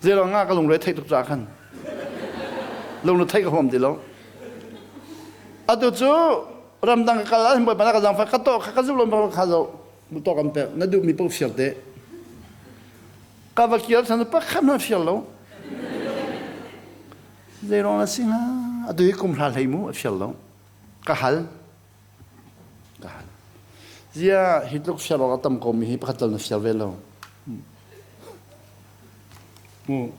Zeiruang ah ka lungre theih tuk caah khan lungre theih ka huam ti lo. Atu cu ramdang ka kal ah bawipa na ka zaangfah ka tawh kha ka zum lo bang kha zo tawh kan pek na duhmi paoh fiar te. Ka va kir than pakhat hmanh fiar lo. Zeiruang na si hnga? Atu hi kum hla hlei mu a fiar lo. Ka hal. Ka hal. Zia hi tluk fiar awk a tam ko mi hi pakhat tal na fiar ve lo. Mu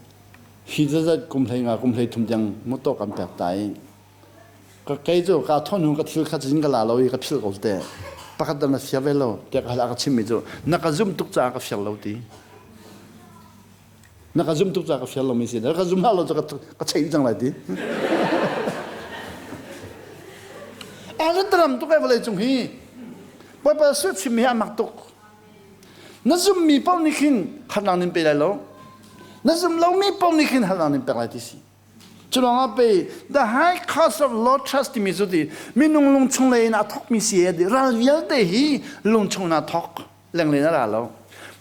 hi zazat kum hlei nga kum hlei thum tiang mu to kan pek ta i ka kei cu ka thon hung ka thil kha cin ka la lo i ka phil ko te pakhat dal na fiar ve lo tiah ka hal a ka chim mi cu na ka zum tuk caah ka fiar lo ti na ka zum tuk caah ka fiar lo mi si na ka zum hlah lo cu ka cheih cang lai ti a rat tuk ai vawlei cung hi Bawipa su chim hi a mak tuk na zummi paoh nih khin harnak nin pe lai lo na zum lomi paoh nih khin harnak nin pek lai ti si cu lawngah pe the high cost of low trust timi cu ti minung lungchung lei in a thawkmi si e ral vialte hi lungchung in a thawk lenglei na ra lo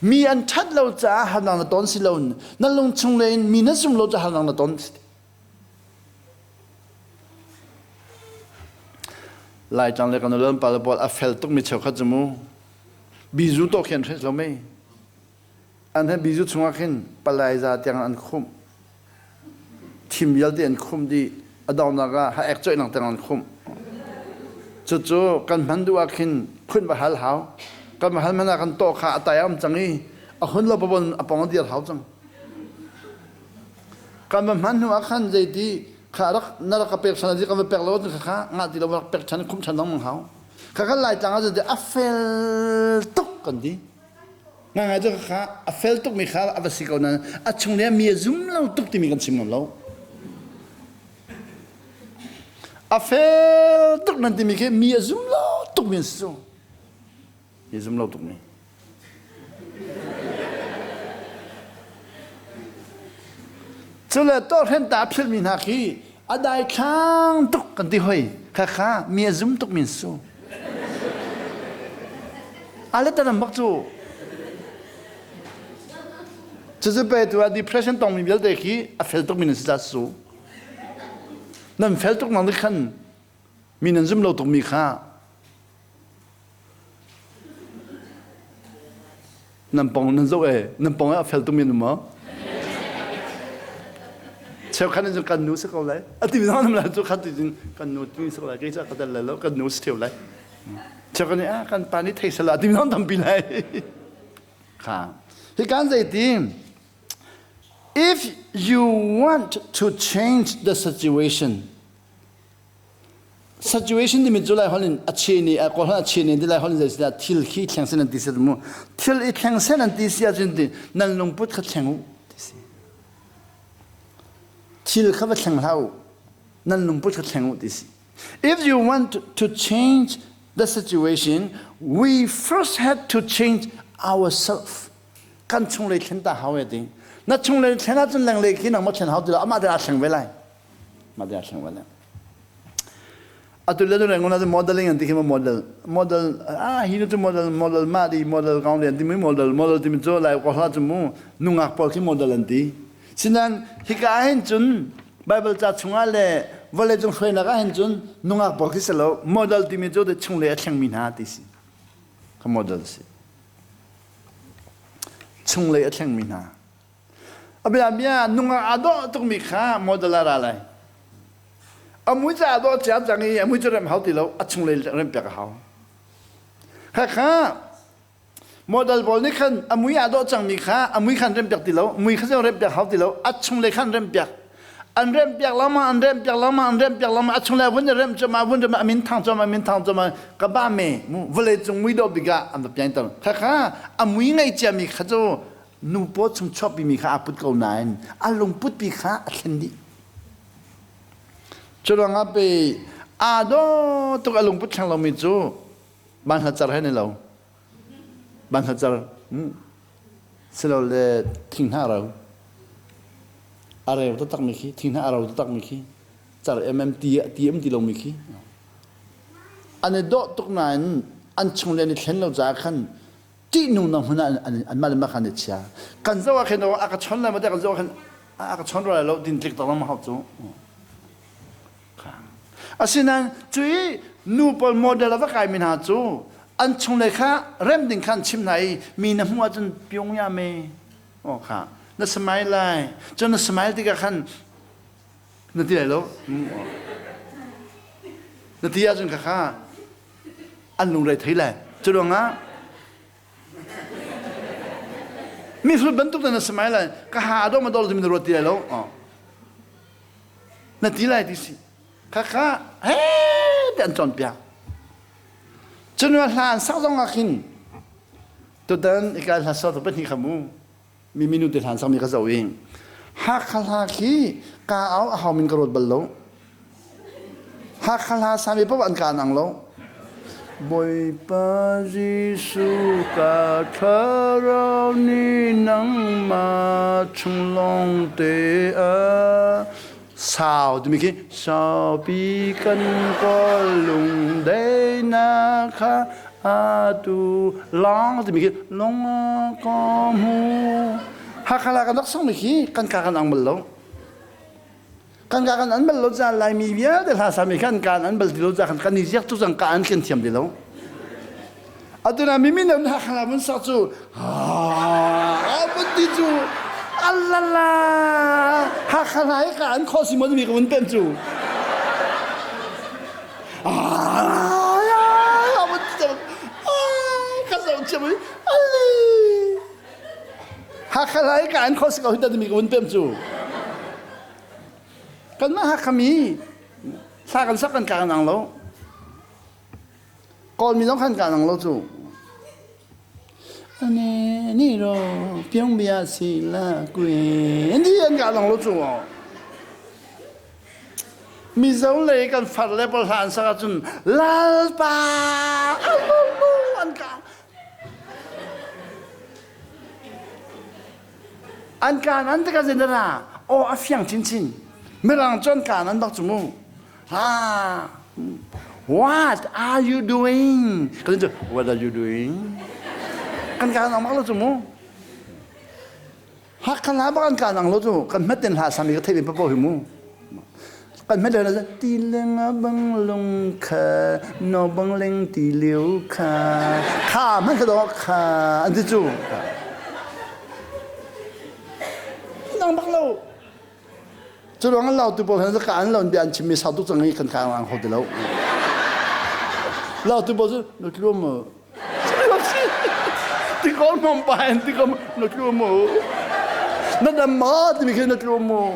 mi an ṭhat lo caah harnak na ton si lo na lungchung lei in mi na zum lo caah harnak na ton Laitlang le kan ulon pa pawl a fel tukmi cheukhat cu mu bizu to khian hres lo mei an he bizu chungah khin palai za tiang an khumh thim vialte an khumh dih a donghnak ah ha ek coih nak tiang an khumh cucu kan hman duh ah khin khun va hal hau kan va hal hmanh ah kan tawh kha a tai a um cang i a hun lo pabon a pong a dir hau cang kan va hman hnu ah khan zeiti kha rak na rak ka pek than kan va pek lo kha kha ngah ti lo rak pek than khum than lengmang hau kha kha laitlang ah a fel tuk kan ti Ngangai cu kha a fel tukmi kha a va si ko nain a chung le mi a zum lo tuk timi kan chim ngam lo. A fel tuk nan timi khi mi a zum lo tukmi an si cu. Mi a zum lo tukmi. Cule tawhrenta a philhmi hna khi a daithlang tuk kan ti hoi. Khakha mi a zum tukmi an si cu. A le taram bak cu. Cucu pe tu ah depression tongmi vialte khi a fel tukmi nan si ca su. Nan fel tuk nang khan mi nan zum lo tukmi kha nan pong nan zoh e nan pong a fel tukmi nan maw? Cheukhat in cun kan nu si ko lai. A ti mi zong nam lai cu khat ti cun kan nu ti si ko lai kei cu ka tel lai lo kan nu si theu lai. Cheukhat nih ah kan pa nih thei sala ti mi zong tampi lai. Kha. Hi kan zei If you want to change the situation, situation timi cu lai holh in a che ni a kawl a che ni ti lai holh in zei si thil khi thleng sen an ti si mu thil i thleng sen an ti si ahcun ti nan lungput kha thleng u ti si thil kha va thleng hlah u nan lungput kha thleng u ti si if you want to change the situation, we first had to change ourselves. Kan chunglei thlen ta hau e ding. Na chunglei thlen ahcun lenglei khi nang ma thlen hau ti lo amah te aa thleng ve lai. Mah te aa thleng ve lai. Atu le tu ngona modeling an ti khi ma model model ah hi nu cu model model ma di model kaung lian ti mi model model ti mi cu lai ko hla cu mu nungak pawl khi model an ti Sinan hika ah hin cun Bible ca chungah le vawleicung hruainak ah hin cun nungak pawl khi si lo model timi cu chunglei a thlengmi hna ti si. Ka model si. Chunglei a thlengmi hna. A bia bia nungak aa dawh tukmi kha model a ra lai. A mui ca aa dawh cia cang i a mui cu rem hau ti lo a chunglei rem piak a hau. Khakha Model pawl nih khan a mui aa dawh cangmi kha a mui khan rempiak ti lo, mui kha cu rempiak hau ti lo, a chunglei khan rempiak. An rempiak lama, an rempiak lama, an rempiak lama, a chunglei vun i rem cuahmah, vun rem a min thang cuahmah, min thang cuahmah, ka ba me, vawlei cung mui dawh bik ah an va pianter. Khakha a mui ngei ciami kha cu nu paw chung chuahpimi kha aa put ko nain a lungputpi kha a thlen dih. Cu ruangah pe aa dawh tuk a lungput thleng lomi cu banhla car he ni lo. Banhla car silole thinghnah ro a reu taktak mi khi thinghnah a ro taktak mi khi car mm ti ti um ti lo mi khi an i dawh tuk nain an chung le an i thlen lo caah khan ṭihnung na hmun ah anmah le mah khan i chia kan zoh ah khin a ka chon lai ma kan zoh ah khin a ka chon rua lo din tlik tak ma hau cu Asinain cui nu pawl model a va kaimi hna cu an chunglei kha rem ding kha an chimh hna i mi na hmuh ahcun pyung ya me aw kha na smile lai cun na smile tikah khan na ti lai lo na ti ahcun kha kha an lungre thei lai cu ruangah mi hrut bantuk na smile lai ka ha adom adol timi na ruat ti lai lo na ti lai ti si khakha he te an cawnpiak cun hla an sak zong ah khin tutan ikai hla sa tu pahnih kha mu mi minu te hlan sak mi ka zoh i Hakha hla khi ka au a hau min ka ruat bal lo Hakha hla sami paoh an ka nang lo Bawipa Jesuh ka thlarau nih nangmah chung lawng te a sau timi khi saupi kan kawl lung daihnak kha atu long timi khi lung ka hmu Hakha la kan rak sangmi khi kan ka kan ang bal lo kan ka kan an bal lo ca Laimi vialte hla sami khan kan an bal ti lo ca khan kan i ziak tu cang ka an kan thiam ti lo atu na mimi nan ha khala mun sak cu ha mun ti cu alala ha khala he ka an kho si mo mi ka mun pen cu ah mun ti cu ka zo chiam ali ha khala he ka an kho si ko hi ta mi ka mun pem cu Kanmah Hakha mi thla kan sak kan ka kan ang lo. Kawlmi zong khan ka ang lo cu. Ane ni ro pyong bia si la kwe ni an ka ang lo cu. Mizo lei kan far le pawl hla an sak ahcun lalpa an ka An kaan an tikah zeidah aw a fiang chinchin. Mirang cu an kaan an bak cu mu. Ha What are you doing? Kan cu what are you doing? Kan kaan ang bak lo cu mu. Hakha hla bak an ka nang lo cu kan hmet ten hla sami ka theih ve papo hi mu. Kan hmet le ti leng a bang lung kha no bang leng ti liu kha kha man ka do kha an ti cu. Nang bak lo. Cu ruang an lautu pawl khan ka an lo bia an chimmi sau tuk cang i kan ka ang kho ti lo. Lautu pawl cu na tlu mu. Ti ko mom pa en ti ko na tlu mu. Na dam ma timi khi na tlu mu.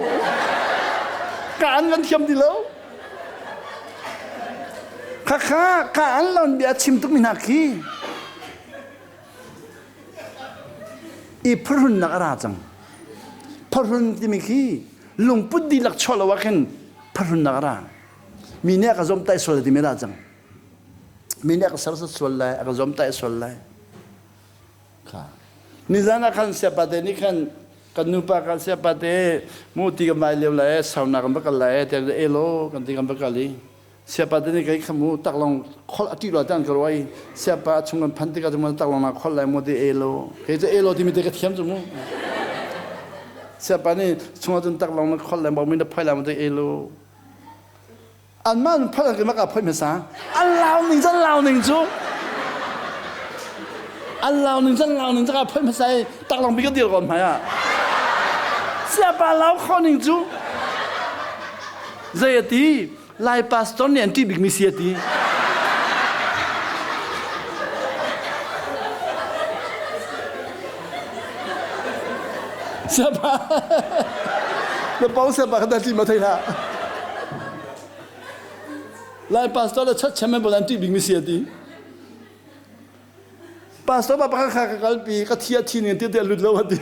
Ka an kan thiam ti lo. Khakha ka an lon bia chim tuk mi hna khi. I phuhrunnak a ra cang. Phuhrun timi khi lungput dihlak chuah lo ah khin phuhrunnak a ra. Mi nih a ka zomtaih sual timi a ra cang. Mi nih a ka sersat sual lai, a ka zomtaih sual lai. Kha. Nizan ah khan siapate nih khan kan nupa kan siapate mu ti kan vai lio lai, sauna kan va kal lai, tiah elo kan ti kan va kal i Siapa te nih kei kha mu taklong khol a ṭih lo tan ka ruai siapa a chung kan phan tikah cun taklong na khol lai mu ti elo kei cu elo timi te ka thiam cu mu siapa nih chung ah cun taklong na khol lai mi na phoi lai mu ti elo anmah an phoi ke maka phoi hmasa an lau ning can lau ning cu an lau ning can lau ning ka phoi hmasa i taklong bi ka dir kon hmai ah siapa lau kho ning cu Zei a ti? Lai pastor nih an ṭih bikmi si a ti. Siapa? Na pau siapa kha dah ṭih ma thei hlah. Lai pastor le church chairman pawl an ṭih bikmi si a ti. Pastor pa pakhat kha ka kalpi ka thi a thi ning ti lut lo a ti.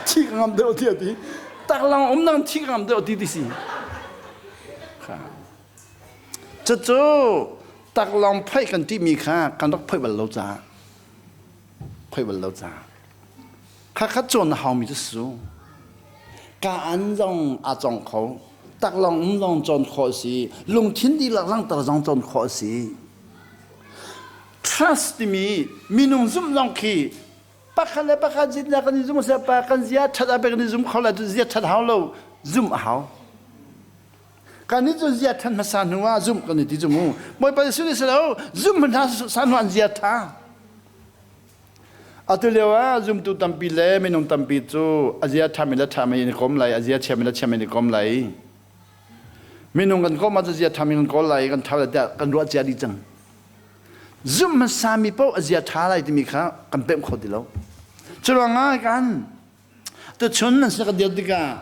Thi ka ngam deuh ti a ti. Taklang um nang thi ka ngam deuh ti ti si. Cucu taklong phoih kan timi kha kan rak phoih bal lo caah phoih bal lo caah khakhat cawn na haumi cu su ka an zong a cong kho taklong um zong cawn khawh si lungthin dihlak langhter zong cawn khawh si Trust timi minung zumh zong khi pakhat le pakhat zitnak kan i zum seh pa kan zia ṭhat ah kan i zum kho lai cu zia ṭhat hau lo zumh a hau. Kan nih cu zia ṭhat hmasa hnu ah zumh kan i ti cu mu. Bawipa Jesuh nih si lo zumh hmasa hnu ah zia ṭha. Atu lio ah zumtu tampi le minung tampi cu a zia ṭhami le ṭhami in i kom lai, a zia chiami le chiami in i kom lai. Minung kan kom ahcun zia ṭhami kan kawl lai i kan ṭha lai tiah kan ruah cia dih cang. Zumh hmasami paoh a zia ṭha lai timi kha kan pemh kho ti lo. Curuangah kan tuchun nan sin ka dir tikah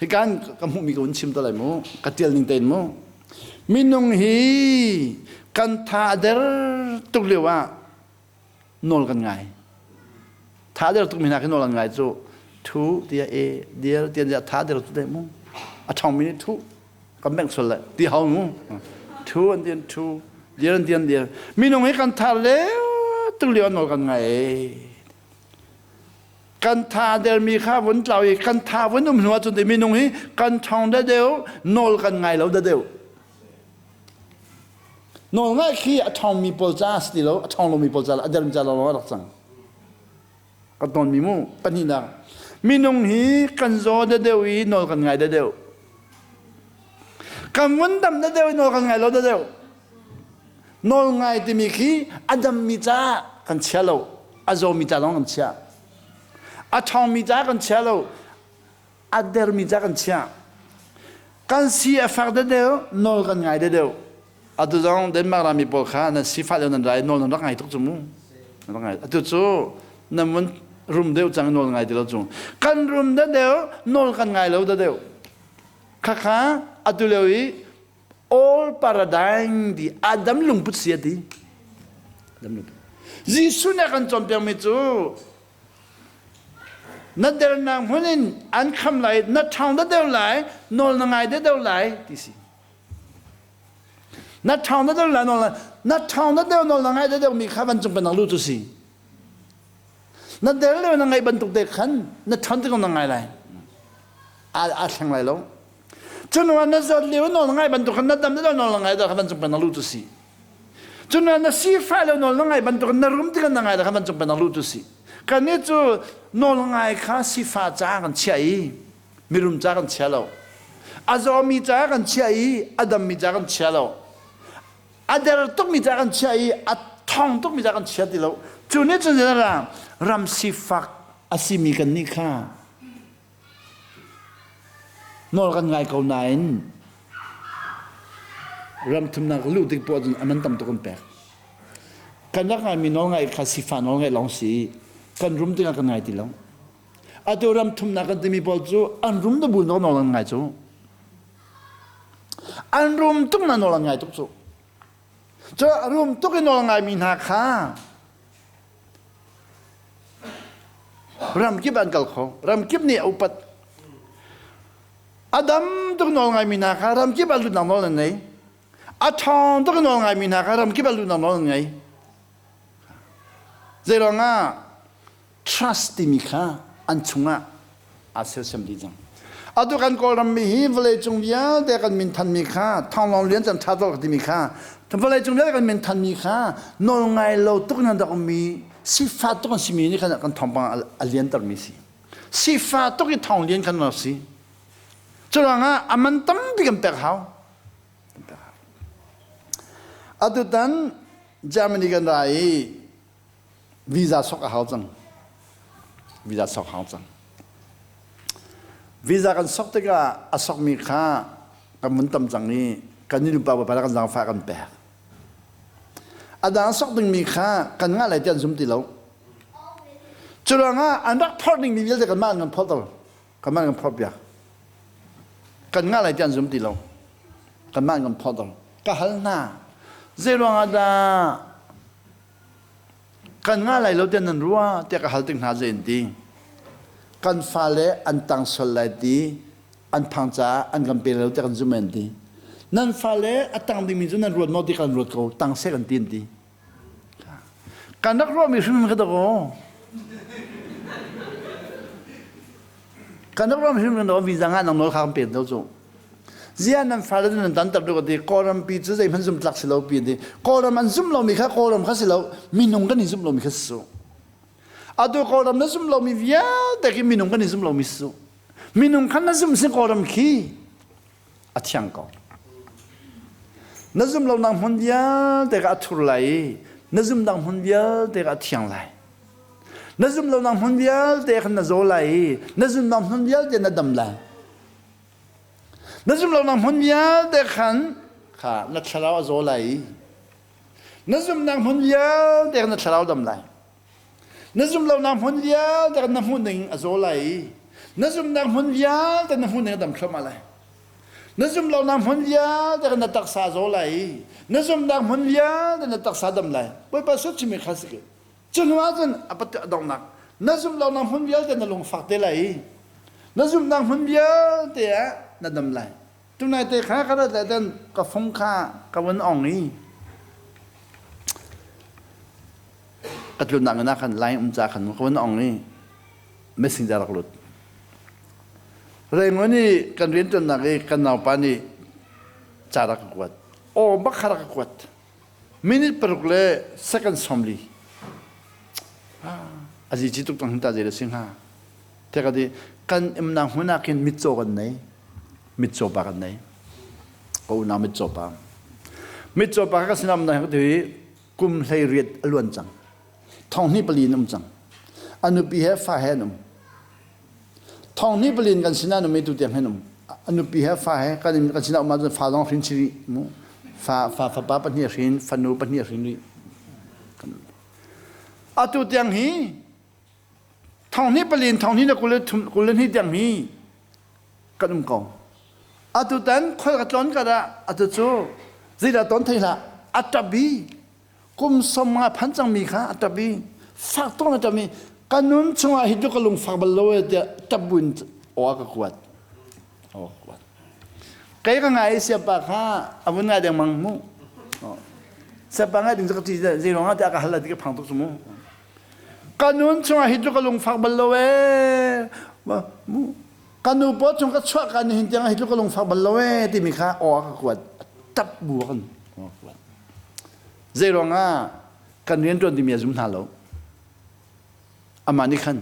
hikan ka hmuhmi ka hun chim te lai mu, ka tial ning tein mu. Minung hi kan tha a der tuk lio ah nawl kan ngai. Tha der tuk mi hna khi nawl an ngai cu thu tiah e dir tiah tha der tu deh mu. A ṭhawng mi nih thu kan bengh sual le ti hau mu. Thu an tian thu dir an tian dir. Minung hi kan tha le tuk lio nawl kan ngai. Kan tha dermi kha vun tlau i kan tha vun um hnu ahcun minung hi kan ṭhawng da deuh nawl kan ngai lo da deuh. Nawlngaih khi a ṭhawngmi pawl caah si ti lo, a ṭhawng lomi pawl caah a dermi caah lawng a rak cang. Ka tonmi mu pahnihnak. Minung hi kan zaw deuh i nawl kan ngai deuh. Kan vun dam deuh i nawl kan ngai lo deuh. Nawl ngai timi khi a dammi caah kan chia lo, a zawmi ca lawng kan chia. A ṭhawngmi caah kan chia lo, a dermi ca kan chiah kan si a fak deuh nawl kan ngai deuh atu zong Denmark rami pawl kha nan sifah lio nan rai nawl nan rak ngai tuk cu mu rak ngai atu cu nan mun rum deuh cang nawl ngai ti lo cu kan rum deuh nawl kan ngai lo deuh khakha atu lio i all paradigm di Adam lungput si ati Adam lungput Jesuh nih a kan cawnpiakmi cu Na dernak hmun in an kham lai, na ṭhawng deuh lai, nawl na ngai deuh lai ti si. Na ṭhawng deuh lai, nawl na ṭhawng deuh nawl na ngai deuh mi kha vancung pennak lu cu si. Na der lio na ngaih bantuk te khan na ṭhawn tikah na ngai lai. Aa thleng lai lo. Cun na zawt lio nawl na ngai bantuk khan na dam deuh nawl na ngai deuh kha vancung pennak lu cu si. Cun na sifah lio nawl na ngai bantuk na rum tikah na ngai kha vancung pennak lu cu si. Kannih cu nawlngai kha sifa ca kan chiah i mirum ca kan chia lo. A zawmi ca kan chiah i a dammi ca kan chia lo. A der tukmi ca kan chiah i a thong tukmi ca kan chia ti lo. Cu nih cun ram sifak a simi kannih kha Nawl kan ngai ko nain ram thumnak luh tik poah cun a man tam tuk an pek. Kan rak ngaimi nawl ngaih kha sifah nawl ngaih lawng si kan rum tikah kan ngai ti lo. Atu ram thumnak kan timi pawl cu an rum na bu nawl an ngai cu. An rum tuk na nawl an ngai tuk cu. Cu rum tuk i nawl ngaimi hna kha Ramkip an kal kho. Ramkip nih a upat. A dam tuk nawl ngaimi hna kha ramkip ah lutnak nawl an ngei. A ṭhawng tuk nawl ngaimi hna kha ramkip ah lutnak nawl an ngei. Zeiruangah trust timi kha an chungah aa sersiam dih cang. Atu kan Kawlram mi hi vawleicung vialte kan minthanmi kha thawnglawng lian can ṭha tuk timi kha vawleicung vialte kan minthanmi kha nawl ngai lo tuk in an rak ummi sifah tuk an simi nih khan kan thawngpang a liantermi si. Sifah tuk i thawng lian khan rak si. Curuangah a man tampi kan pek hau. Atutan Germany kan ra i Visa sok a hau cang. Visa sok hau cang. Visa kan sok tikah a sokmi kha kan mun tam cang i kan i nupa pa kan zaangfah kan pek. A dang sok dingmi kha kan ngah lai ti an zum ti lo. Cu ruangah an rak phorh dingmi vialte kanmah an kan phorh Kanmah an kan phorh piak. Kan ngah lai ti an zum ti lo. Kanmah an kan phorh Ka hal hna. Zei ruangah dah Kan ngah lai lo tiah nan ruah tiah ka hal tik hna zei an ti. Kan fale an tang sual lai ti an phang caah an kan pe lo tiah kan zumh an ti. Nan fale a tang dingmi cu nan ruat maw ti kan ruat ko tang seh kan ti an ti. Kan rak ruahmi hrim ka dakaw. Kan rak ruahmi hrim ka visa ngah nang nawl kha kan pek lo cu. Zia nan fale nan tanter duk ti Kawlram pi cu zeihmanh zum tlak si lo pi ti Kawlram an zum lomi kha Kawlram kha si lo minung kan i zum lomi kha si su. Atu Kawlram na zum lomi vialte khi minung kan i zum lomi si su. Minung khan na zum sin Kawlram khi a thiang ko. Na zum lonak hmun vialte kha a thur lai i na zumnak hmun vialte kha a thiang lai. Na zum lonak hmun vialte khan na zaw lai i na zumnak hmun vialte na dam lai. Na zum lonak hmun vialte khan kha na thlarau a zaw lai i na zumnak hmun vialte khan na thlarau dam lai. Na zum lonak hmun vialte khan na hmuh ning a zaw lai i na zumnak hmun vialte na hmuh ning a dam thluahmah lai. Na zum lonak hmun vialte khan na taksa a zaw lai i na zumnak hmun vialte na taksa dam lai. Bawipa sut chimi kha si ke. Cu hnu ahcun a pat a donghnak na zumh lonak hmun vialte na lungfak te lai i na zumhnak hmun vialte ah na dam lai. Tunai te kha ka rat dan ka fung kha ka vun ong i ka tlunnak na khan line um ca khan ka vun ong i messenger rak lut. Rengon i kan rianṭuannak i kan naupa nih ca rak ka kuat. Aw bak kha rak ka kuat. Minute paruk le second 40. A zici tuk cang ta zei da si hnga. Te ka ti kan imnak hmun ah khin mitcaw kan nei. Mitcaw pa kan nei. Ka unau mitcaw pa. Mitcaw pa ka sinam na ti kum hlei riat a luan cang. Thong hnih pali in um cang. A nupi he fa he an um. Thong hnih palin kan sinah numi tu tiang hin um. A nupi he fa he kan kan sinah um ahcun fa zong hrin si rih mu. Fa fa fapa pahnih hrin, fanu pahnih hrin rih. Atu tiang hi thong hnih palin thong hnih le kul le thum kul le hnih tiang hi kan um ko. Atu tan khoi ka tlon ka dah atu cu zeidah ton thei hlah a ṭap i kum som nga phan cangmi kha a ṭap i fak tuk a ṭap i ka nun chungah hi cu ka lung fak bal lo e tiah ṭap buin aw a ka kuat aw ka kuat kei ka ngai i siapa kha a vun ngai dengmang mu siapa ngai ding cu ka ti zei ruangah tiah ka hal lai ti ka phang tuk cu mu ka nun chungah hi cu ka lung fak bal lo e mu ka nu paw chung ka chuah ka nihin tiang hi cu ka lung fak bal lo e timi kha aw a ka kuat ṭap bu kan aw ka kuat Zei ruangah kan rianṭuan timi a zum hna lo. Amah nih khan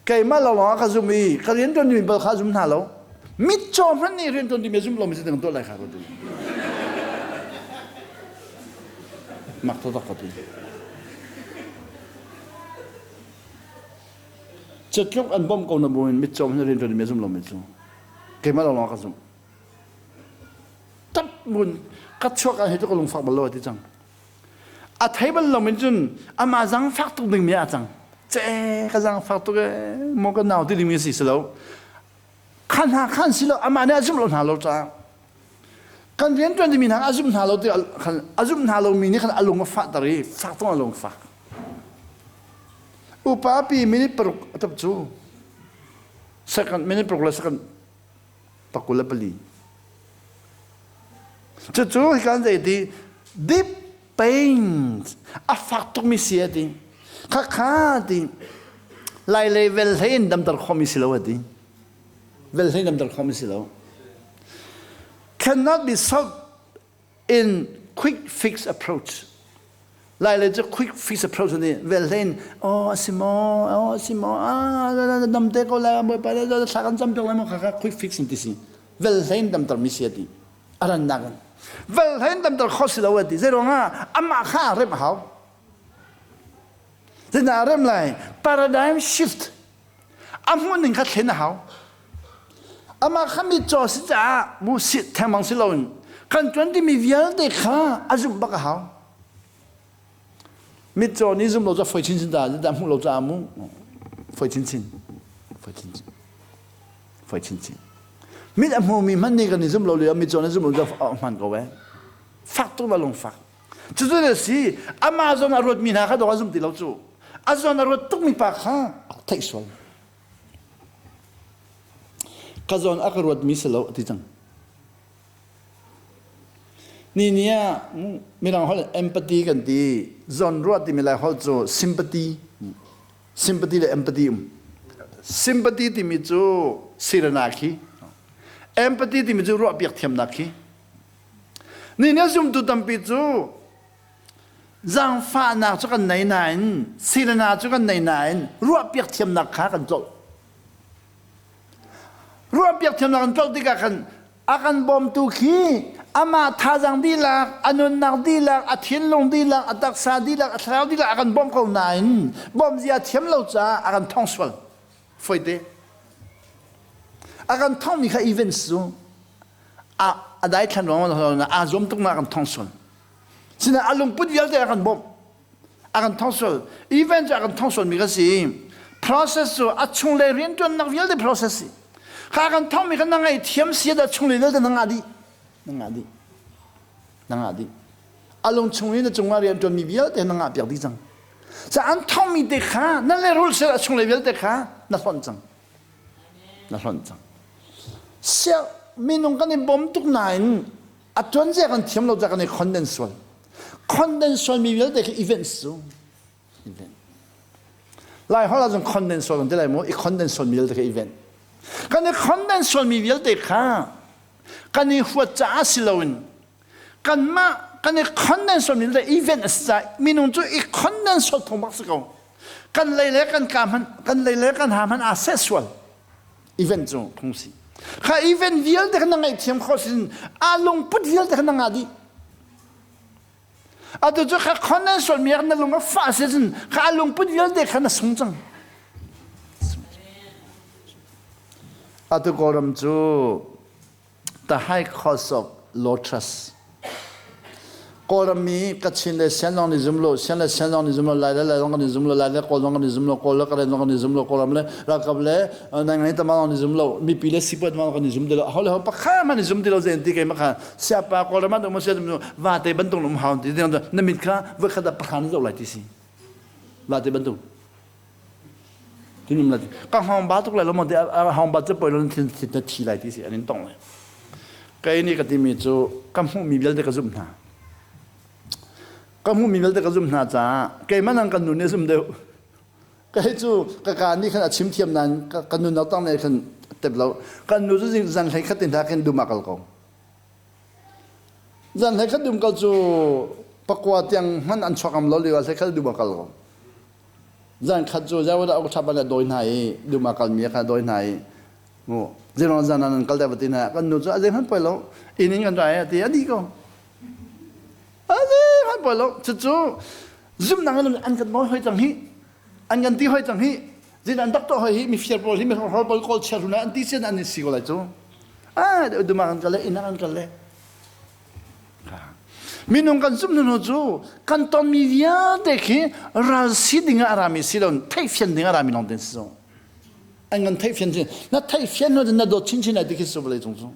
keimah lawng ah ka zum i ka rian ṭuan mi bal kha zum hna lo. Mitcaw hmanh nih rian ṭuan mi a zum lomi si ding tuah lai kha ka ti. Mak taktak ka ti. Catluk an bawmh ko na buin mitcaw hmanh rian ṭuan mi a zum lomi cu keimah lawng ah ka zumh. Tap mun ka chuak ah hi cu ka lungfak bal lo a ti cang. A thei bal lo min cun amah zangfak tuk ding mi a cang. Ce ka zangfak tuk e maw ka nau ti ding mi si si lo. Khan hna khan si lo amah nih a zumh lo hna lo caah kan rian ṭuan mi hna a zumh hna lo ti khan a zumh hna lo mi nih khan a lung a fahter i fak tung a lung fak. Upa pi minute paruk a tap cu second minute paruk le second 24. Cucu hikan zei ti deep pain a fak tukmi si a ti. Khakha ti lai lei vel hlei in damter khomi si lo a ti. Vel hlei damter khomi si lo. Cannot be solved in quick fix approach. Lai le cu quick fix approach ni vel hlein oh a si maw oh a si maw ah dam te ko lai bawipa le thla kan cam piak lai maw kha quick fix in ti si vel hlein damter mi si a ti a rannak in vel hlein damter kho si lo a ti zei ruangah amah kha rem a hau Zeidah a rem lai paradigm shift a hmuh ning kha thlen a hau amah kha mitcaw si caah mu si thengmang si loin kan tuan timi vialte kha a zumh bak a hau mitcaw nih zum lo cu foi chinchin ta dah hmuh lo caah mu foi chinchin foi chinchin foi chinchin mit a hmumi hmanh nih kan i zum lo lio mitcaw nih zum lo cu a hman ko eh fak tuk la lung fak cucu le si amah zawn a ruatmi hna kha dawh a zum ti lo cu a zawn a ruat tukmi pa kha theih sual ka zawn a ka ruatmi si lo a ti cang ni ni ah mirang holh empathy kan ti zawn ruah timi lai holh cu sympathy sympathy le empathy um sympathy timi cu sirana khi empathy timi cu ruah piak thiamnak khi Ni nih zumtu tampi cu zaangfahnak cu kan nei nain silana cu kan nei nain ruahpiak thiamnak kha kan tlolh. Ruahpiak thiamnak kan tlolh tikah khan a kan bawmtu khi amah thazaang dihlak, a nunnak dihlak, a thinlung dihlak, a taksa dihlak, a thlarau dihlak a kan bawmh ko nain bawmh zia thiam lo caah a kan thong sual. Foite. A kan thongmi kha events cu a a daithlan ruang aa zuam tuk na kan thong sual sina a lungput vialte a kan bawmh a kan thong sual event cu a kan thong sual mi ka si process cu a chunglei riantuannak vialte process si kha kan thong mi kha na ngei thiam si da chunglei vialte na ngah dih na ngah dih na ngah dih a lung chung i na cungah riantuan mi vialte na ngah piak dih cang ca an thong mi te kha na lehrul sel a chunglei vialte kha na hlonh cang na hlonh cang siah minung kan i bawm tuk nain a tuanzia kan thiam lo ca kan i khonden sual khonden sual mi vialte khi events cu event lai holh ahcun khonden sual kan ti lai mu i khonden sual mi vialte khi event kan i khonden sual mi vialte kha kan i huat caah si loin kanmah kan i khonden sual mi vialte event a si caah minung cu i khonden sual phung bak si ko kan lei le kan ka hmanh kan lei le kan ha hmanh aa seh sual event cu phung si kha event vialte kha na ngaihthiam khawh sin aa lungput vialte kha na ngah dih atu cu kha khonan sual mi na lung a fah si cun kha a lungput vialte kha na sung cang atu kawlram cu The High Cost of Lotus. Kawlram mi Kachin le Sian zong nih zum lo, Sian le Sian zong nih zum lo, Lai le Lai zong kan i zum lo, Lai le Kawl zong kan i zum lo, Kawl le Karen zong kan i zum lo, Kawlram le ralkap le Naingngai tama zong kan i zum lo, mipi le sipuat zong kan i zum ti lo, ho le ho pakhat hmanh i zum ti lo zei ti keimah kha siapa Kawlram ah um sia vate bantuk um hau ti na mit kha voikhat ah pakhat na zoh lai ti si vate bantuk Tinum la ka hong ba tuk lai lo mo te a hong ba cu poi lo thin thin na thi lai ti si an in tong lai. Kai ni ka timi cu ka hmuh mi vialte ka zumh hna. Ka hmuh mi vialte ka zumh hna caah keimah nang kan nu nih zum deuh. Kai cu ka ka nih khan a chim thiam nain ka nun tang ne khan tep lo. Kan nu cu zan hlei khat tin hna khin dum a kal ko. Zan hlei khat dum kal cu pakua tiang hman an chuak am lo lio hlei khat dum a kal ko. Zan khat cu zeiwadah uk ṭhap an dawi hna i dum ah kalmi kha dawi hna i mu zeiruang zan ah nan kal deuh va ti hna kan nu cu a zeihmanh poi lo inn in kan ra i a ti a dih ko a zeihmanh poi lo cucu zumnak in an kan nawi hoi cang hi an kan ti hoi cang hi zin an dak tuah hoi hi mifir pawl hi mihrokhrawl pawl kawl chia runa an ti sian an si ko lai cu ah dum ah kan kal le inn ah kan kal le Minung kan zumh hnu cu kan tonmi vialte khi ral si ding ah a rami si lo theihfian ding a rami lawng te si zo. An kan theihfian chin na theihfian hnu na dawt chinchin ai ti khi su vawlei cung cu.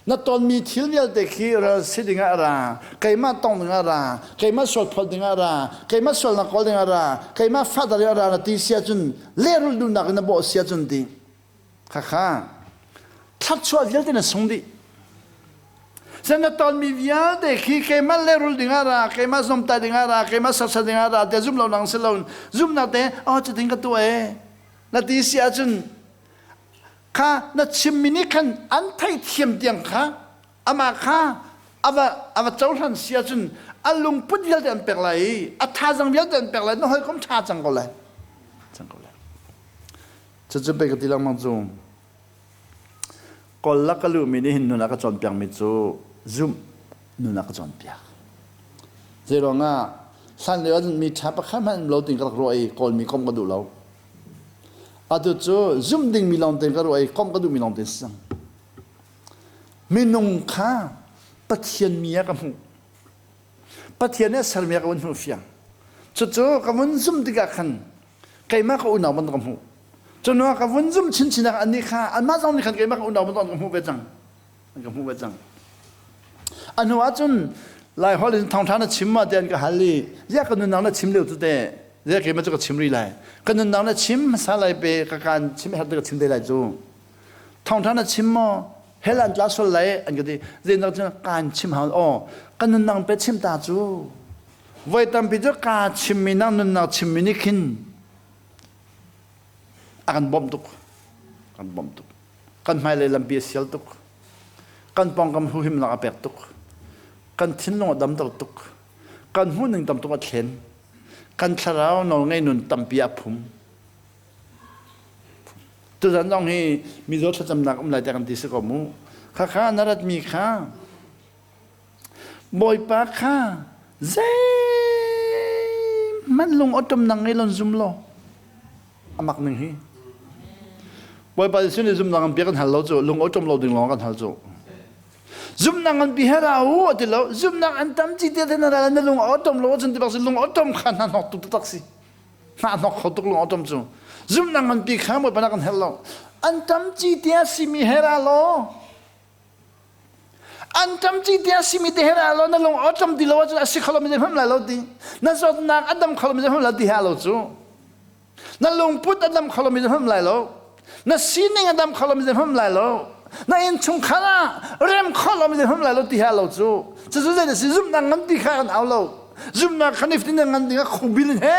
Na tonmi thil vialte khi ral si ding ah a ra, keimah tong ding ah a ra, keimah sual phawt ding ah a ra, keimah sualnak kawl ding ah a ra, keimah fahter ding ah a ra na ti si ahcun lehrulh duhnak in na bawh si ahcun ti. Khakha thluachuah vialte na sung dih. Sen na tonmi vialte khi keimah lehrul ding ah ra, keimah zomtai ding ah ra, keimah sersiam ding ah ra tiah zum lo nang si lo zumnak te oh cutin ka tuah e na ti si ahcun kha na chimmi nih khan an theithiam tiang kha amah kha ava ava cohlan si ahcun a lungput vialte an pek lai i a thazang vialte an pek lai na hawikom ṭha cang ko lai cang ko lai Cucu pei ka ti lengmang cu. Kawl lak ka luhmi nih hin nun a ka cawnpiakmi cu zumh nun a ka cawnpiak. Zeiruangah hlan lio ahcun mi ṭha pakhat hmanh um lo tiin ka rak ruah i Kawlmi komh ka duh lo. Atu cu zumh dingmi lawng tein ka ruah i komh ka duhmi lawng tein si cang. Minung kha Pathian mi ah ka hmuh. Pathian nih a sermi ah ka vun hmuh fiang. Cucu ka vun zumh tikah khan keimah ka unau bantuk ka hmuh cunu ka vun zum chinchin ah annih kha anmah zong nih khan keimah ka unau bantuk an ka hmuh ve cang an ka hmuh ve cang a hnu ahcun lai holh in thawngṭha na chim ma ti an ka hal i ziah ka nunnak na chim lio cu te ziah keimah cu ka chim rih lai ka nunnak na chim hmasa lai pe ka kaan chim herh te ka chim te lai cu thawngṭha na chim maw hell an tla sual lai an ka ti zeinak cun kaan chim hau aw ka nunnak pe chim ta cu Voi tampi cu kaa chimmi nang nunnak chimmi nih khin a kan bawmh tuk. Kan bawmh tuk. Kan hmailei lampi a sial tuk. Kan pawngkam huhimnak a pek tuk. Kan thinlung a damter tuk. Kan hmuhning tam tuk a thlen. Kan thlarau nawlngei nun tampi a phum. Tuzan zong hi mizaw thlacamnak um lai tiah kan ti si ko mu. Khakha na ratmi kha Bawipa kha zeihmanh lung awṭawmnak ngei lon zum law a mak ning hi. Bawipa Jesuh nih zumnak nganpi kan hal lo cu lung awṭawm lo ding lawng kan hal cu. Zumnak nganpi he ra u a ti lo zumnak an tam ci te te na ra na lung awṭawm lo ahcun ti bak si lung awṭawm kha hna hnok tuk taktak si. Hna hnok kho tuk lung awṭawm cu. Zumnak nganpi kha Bawipa na kan hal lo. An tam ci te a simi he ra law An ṭam ci tiah simi te he ra lo na lung a ṭam ti lo ahcun a si kho lomi zeihmanh lai lo ti. Na zawtnak a dam kho lomi zeihmanh lai ti he a lo cu. Na lungput a dam kho lomi zeihmanh lai lo. Na sining a dam kho lomi zeihmanh lai lo. Na innchungkhar ah rem kho lomi zeihmanh lai lo ti he a lo cu. Cucu zei na si zumhnak ngan ti kha kan au lo. Zumhnak kha niftin na ngan ding ah khubil in he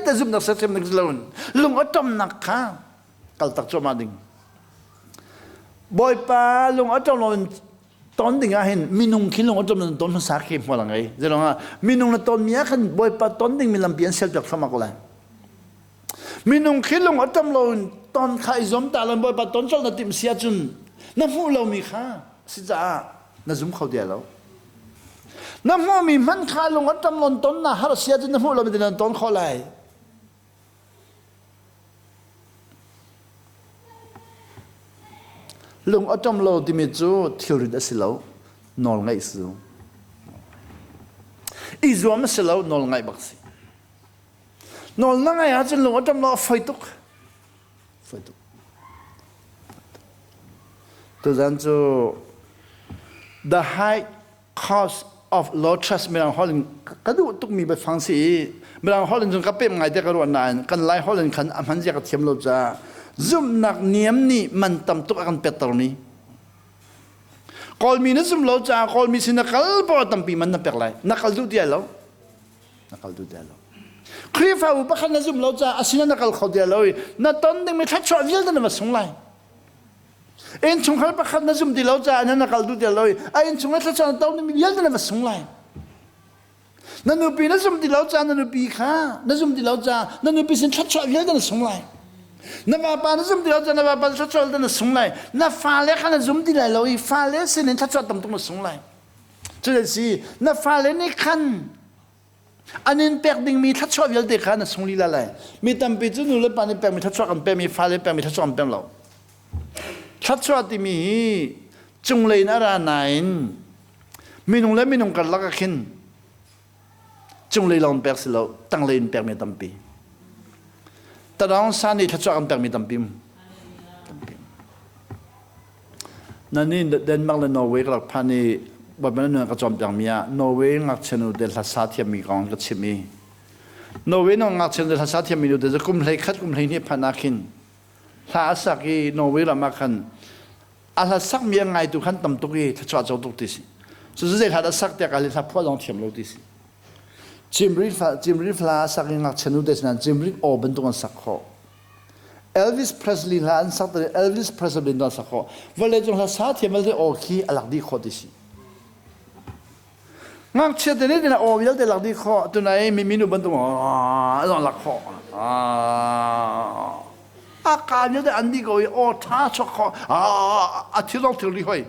te zumhnak sersiam ning si loin lung a ṭamnak kha kaltak cuahmah ding. Bawipa lung a ṭom loin ton ding ah hin minung khi lung a ṭom loin ton hmasa khi hmual a ngei. Zelong ah minung na tonmi ah khan Bawipa ton dingmi lampi an sialpiak thluahmah ko lai. Minung khi lung a ṭom loin ton kha i zuam ta loin Bawipa ton colh na timh si ahcun na hmuh lomi kha si caah na zum kho ti lo. Na hmuhmi hmanh kha lung a ṭom loin ton na har si ahcun na hmuh lomi te na ton khawh lai. Lung a ṭom lo timi cu thilrit a si lo, nawlngaih si. I zuam a si lo, nawlngaih bak si. Nawl na ngaih ahcun lung a ṭom lo a foi tuk. Foi tuk. Tuzan cu the high cost of low trust mirang holh in ka duh tukmi biafang si i mirang holh in cun ka pem ngai te ka ruah nain kan lai holh in khan a hman zia ka thiam lo caah zumhnak niam nih man tam tuk a kan pettermi Kawlmi na zum lo caah Kawlmi sin na kal poah tampi man na pek lai na kal duh ti ai lo na kal duh ti ai lo Khrihfabu pakhat na zum lo caah a sinah na kal kho ti ai lo i na ton dingmi thluachuah vialte na va sung lai Innchungkhar pakhat na zum ti lo caah na kal duh ti lo i a innchung ah thlacam to mi vialte na va sung lai. Na nupi na zum ti lo ca na nupi kha na zum ti lo ca na nupi sin thluachuah vialte na sung lai. Na vapa na zum ti lo ca na vapa thluachuah vialte na sung lai. Na fale kha na zum ti lai lo i fale sin in thluachuah tam tuk na sung lai. Cu si na fale nih khan an in pek dingmi thluachuah vialte kha na sung lila lai. Mi tampi cu nu le pa nih pekmi thluachuah kan pekmi fale pekmi thluachuah kan pek lo. Thluachuah timi hi cunglei in a ra nain minung le minung karlak ah khin cunglei lawng pek si lo tanglei in pekmi tampi. Tadawng san i thluachuah kan pekmi tampi. Tampi. Nani Denmark le Norway ka rak phan i Baibal nan ka cawnpiakmi ah Norway ngakchia nu te hlasa thiammi kong ka chim i Norway no ngakchia nu te hlasa thiammi nu te cu kum hlei khat kum hlei hnih phan ah khin hla a sak i Norway ram ah khan a hla sakmi a ngaitu khan tam tuk i thluachuah co tuk ti si. Cu zei hla dah sak tiah ka hla phuah zong thiam lo ti si. Cimri cimri hla a sak i ngakchia nu te sinan cimri aw bantuk an sak khawh. Elvis Presley hla an sak te Elvis Presley an sak khawh. Vawlei cung hla sa thiam vialte aw khi a lak dih khawh ti si. Ngakchia te nih tin aw vialte lak dih khawh tunai mi minu bantuk a zong lak khawh. A ka vialte an dih ko i aw tha chok khawh a thil zong thil ri hoi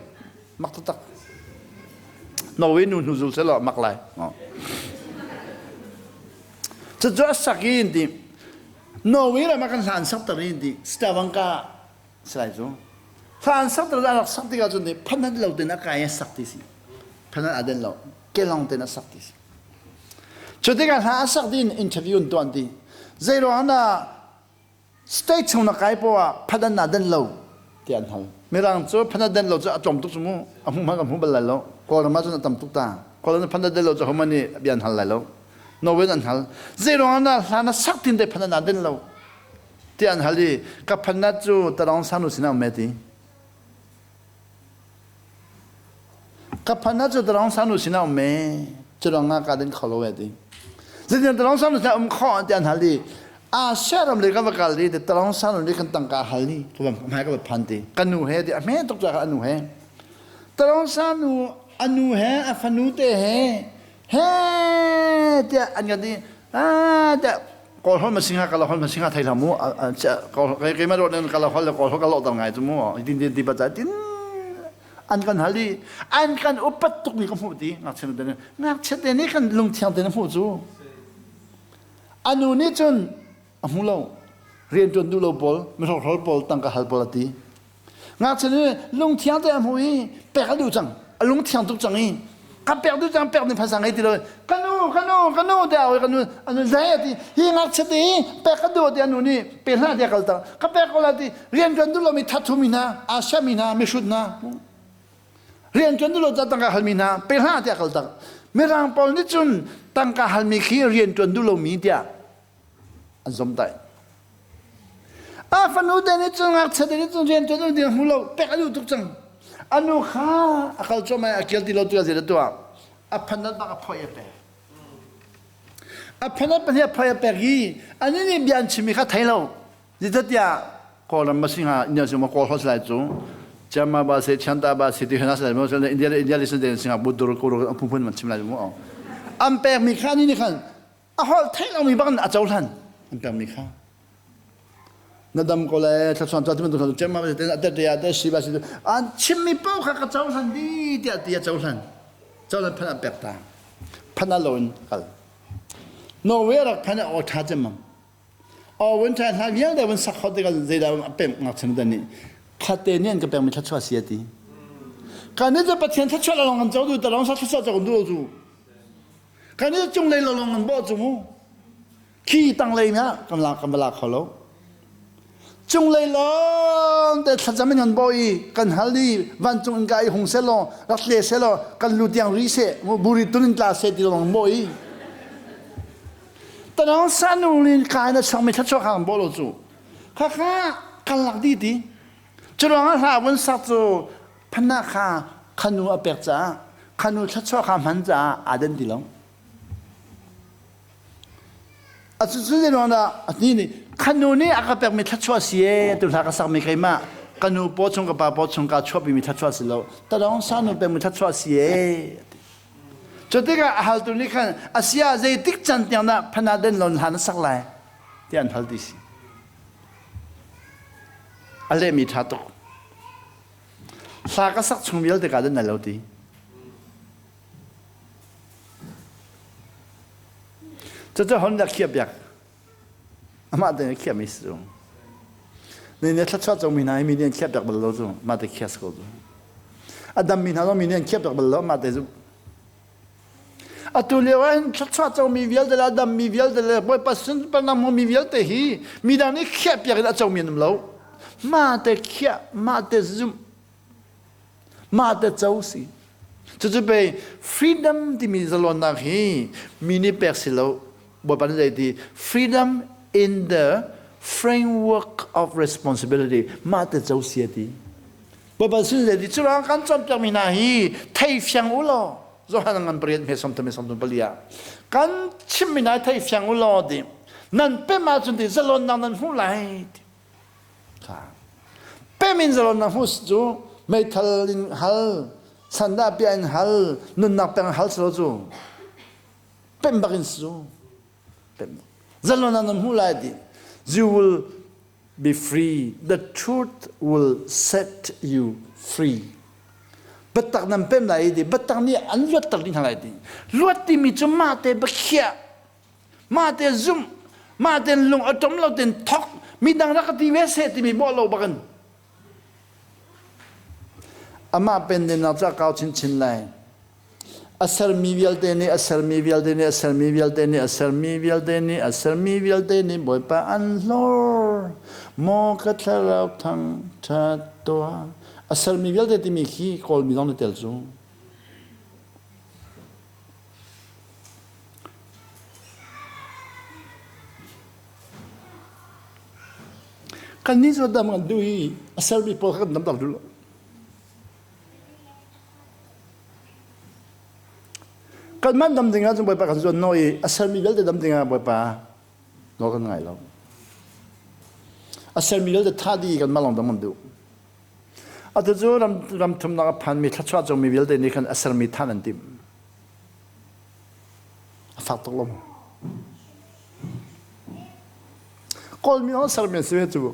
mak taktak. Norway nu hnu zul selaw mak lai. Cucu a sak i in ti Norway ram ah kan hlan sak ter in ti Stavanger si lai cu. Hlan sak ter rak sak tikah cun phanat lo ten a kai a sak ti si. Phanat a den lo. Kelong ten a sak ti si. Cu tikah hla a sak din interview an tuan ti. Zei ruang dah state chung na kai poah ah phanat na den lo ti an hal. Mirang cu phanat den lo cu a tlawm tuk cu mu. A hmu hmanh ka hmu bal lai lo. Kawlram ah cun a tam tuk ta. Kawlram phanat den lo cu homan nih bia an hal lai lo. Norway an hal. Zei ruang dah hla na sak tin te phanat na den lo ti an hal i ka phanat cu tarong sanu sinah um ti. Ka phanat cu tarong sanu sinah um me cu rang nga ka den kho lo ti. Zeitin tarong sanu sinah um kho ti an hal i Asia ram le ka va kal i tarong sanu nih kan tangka hal ni ka va hmai ka va phan ti. Ka nu he ti a hme tuk ca ka anu he. Tarong sanu anu he a fanu te he he tiah an kan ti ah tiah kawl hol ma singa kala hol ma singa thei hlah mu keimah ruah nan kala hol le kawl hol ka lawh ngai cu mu tin tin ti ba tin an kan hal i an kan upat tuk mi ka hmuh ti ngakchia te ngakchia te nih kan lungthiang te na hmuh cu anu nih cun a hmu lo rian tuan duh lo pawl mihrokhrol pawl tangka hal pawl a ti Ngakchia nih lungthiang te a hmu i pek a duh cang. A lungthiang tuk cang i ka pek duh cang pek ding phaisa ngei ti lo. Ka nu, ka nu, ka nu tiah a ka nu anu zei a ti. Hi ngakchia te hi pek ka duh ti anu nih pe hlah tiah kal tak. Ka pek ko lai ti rian tuan duh lomi thathu mi hna, Asia mi hna, mihrut hna. Rian tuan duh lo ca tangka halmi hna pe hlah tiah kal tak. Mirang pawl nih cun tangka halmi khi rian tuan duh lomi tiah an zomtaih. A fanu te nih cun ngakchia te nih cun rian ṭuan ding hmu lo pek a duh tuk cang. A nu kha a kal cuahmah i a kil ti lo tu a tuah. A phanat bak a phoih a pek. A phanat pahnih a phoih a pek i ani nih bia an chimmi kha thei lo. Zeicahtiah Kawlram ma si hnga India si ma Kawl holh si lai cu. Chiama ba se Chanta ba se ti hna si lai mo India le India le sin singa Buddha ko ro phunphun man chim lai mu. An pekmi kha ni nih khan a holh theih lomi bak in a cohlan an pekmi kha na dam ko le thlachuan ca ti bantuk hna cem ma te te te te si ba si an chimmi paoh kha ka cohlan di tiah ti a cohlan cohlan phan an pek ta phan a lo in kal Norway rak phan a aw tha cem mang aw vun tha hna vialte vun sak khot tikah zeidah a pek ngakchia dan nih khate nih an ka pekmi thluachuah si a ti kan nih cu Pathian thluachuah lawng kan co du ta lawng sa thluachuah co kan duh lo cu Kan i cunglei lawng an bawh cu mu. Khi tanglei na kan la kan la kho lo. Cunglei lawng te thlacam in kan bawh i kan hal i vancung in ka i hung selaw rak tle selaw kan lu tiang ri seh buri tun in tla seh ti lawng bawh i tanong sanu lin kai na chang mi thlachuak hang bawh lo cu kha kha kan lak di ti cu ruang ah hla vun sak cu Phanah kha khanu a pek caah khanu thluachuah kha hman caah aa den ti lo. A cu cu ruang dah a ti nih khanu nih a ka pekmi thluachuah si e tu hla ka sakmi keimah ka nu paw chung ka pa paw chung ka chuahpimi thluachuah si lo talong sanu pekmi thluachuah si e. Cu tikah a haltu nih khan a sia zeitik can tiang dah phana den lon hlan a sak lai tiah an hal ti si. A lehmi ṭha tuk. Hla ka sak chung vialte ka den lo ti. Cucu hon dah khiah piak. Amah te nih khiahmi si cu. Ni nih thluachuah cawmi hna hi mi nih an khiah piak bal lo cu. Mah te khiah si ko cu. A dammi hna zong mi nih an khiah piak bal lo mah te cu. Atu lio ah hin thluachuah comi vialte le a dammi vialte le Bawipa sunparnak hmumi vialte hi midang nih khiah piak in a comi an um lo. Mah te khiah, mah te zumh, mah te co si. Cucu pei freedom timi zalonnak hi mi nih pek si lo Bawipa nih zei ti freedom in the framework of responsibility mah te co si a ti. Bawipa sin zei ti curang kan cawnpiak mi hna hi thei fiang u law Johan ngan pariat hme som thum som thum pali ah kan chim mi hna thei fiang u law ti nan pem ahcun ti zalonnak nan hmuh lai ti kha pem in zalonnak hmuh cu meithal in hal sandah pia in hal nunnak peng hal silo cu pem bak in su pem zalonnak nan hmuh lai ti you will be free the truth will set you free biatak nan pem lai ti biatak nih an luatter ding hna lai ti luat timi cu mah te biakhiah mah te zumh mah te lung a tom lo ten thok midang rak ka ti ve seh timi bawh lo bakin amah pen den nak ca kau chinchin lai A sermi vialte nih a sermi vialte nih a sermi vialte nih a sermi vialte nih a sermi vialte nih Bawipa an hlor. Maw ka thlarau thangṭhat tuah. A sermi vialte timi khi Kawlmi zong na tel cu. Kannih cu dam kan duh i a sermi pawl kha kan damter duh lo. Kanmah dam ding ahcun Bawipa kan zuan naw i a sermi vialte dam ding ah Bawipa nawl kan ngai lo. A sermi vialte thah dih i kanmah lawng dam kan duh. Atu cu ram, ram thumnak a phanmi thluachuah cungmi vialte nih khan a sermi thah nan timh. A fak tuk lo maw? Kawlmi hong sermi an si ve cu.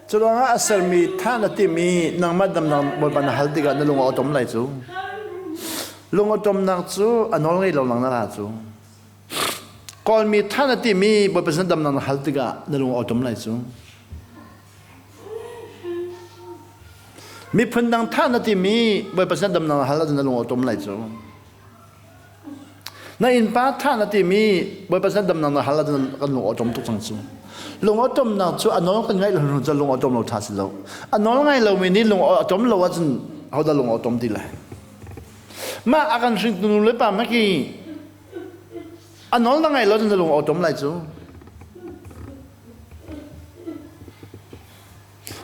Curuangah a sermi tha na timi nangmah damnak Bawipa na hal tikah na lung a awṭom lai cu. Lung awṭomnak cu a nawl ngei lo nang na ra cu. Kawlmi tha na timi Bawipa sin damnak na hal tikah na lung a awṭom lai cu. Miphun dang tha na timi Bawipa sin damnak na hal ahcun na lung a awṭom lai cu. Na innpa tha na timi Bawipa sin damnak na hal ahcun kan lung awṭom tuk cang cu. Lung awṭomnak cu a nawl kan ngaih lo cun lung awṭom lo ṭha si lo. A nawl ngai lomi nih lung awṭom lo ahcun hodah lung awṭom ti lai. Mah a kan hringtu nu le pa maki a nawl na ngai lo cun na lung awṭom lai cu.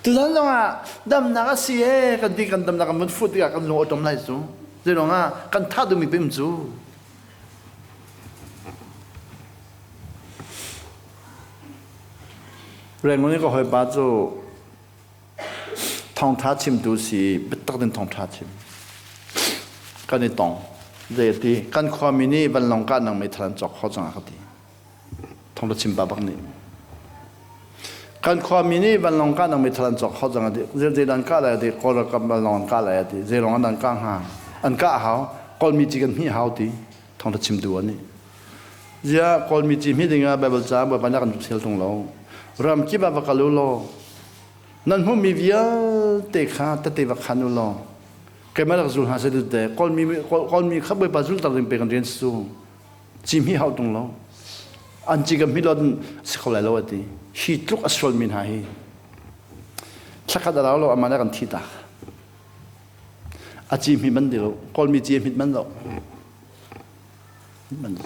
Tuzan zongah damnak a si ee kan ti kan damnak kan vun fuh tikah kan lung awṭom lai cu. Zeiruangah kan thah duhmi pim cu. Rangoon i ka hawipa cu thawngṭha chimtu si biatak in thawngṭha chim. Kan i tong. Zei a ti kan khuami nih vanlawng kahnak meithal an cawk kho cang a ka ti. Thawngṭha chim pa bak nih kan khuami nih vanlawng kahnak meithal an cawk kho cang a ti zei an kah lai a ti Kawl ralkap vanlawng an kah lai a ti zeilawng an kah hnga an kah hau Kawlmi ci kan hmih hau ti thawngṭha chimtu an nih zia Kawlmi ci hmih dingah Bible ca Bawipa nih a kan sel tung lo. Ram kip ah va kal u law nan hmuhmi vialte kha tete va khan u law keimah rak zul hna seh te Kawlmi Kawlmi kha Bawipa zulter ding pe kan rian su ci hmi hau tung lo an ci ka hmi lo si kho lai lo ati hi tluk a sualmi hna hi thlakhat a rau lo amah kan thi tak a ci hmi man di lo Kawlmi ci hmit man lo man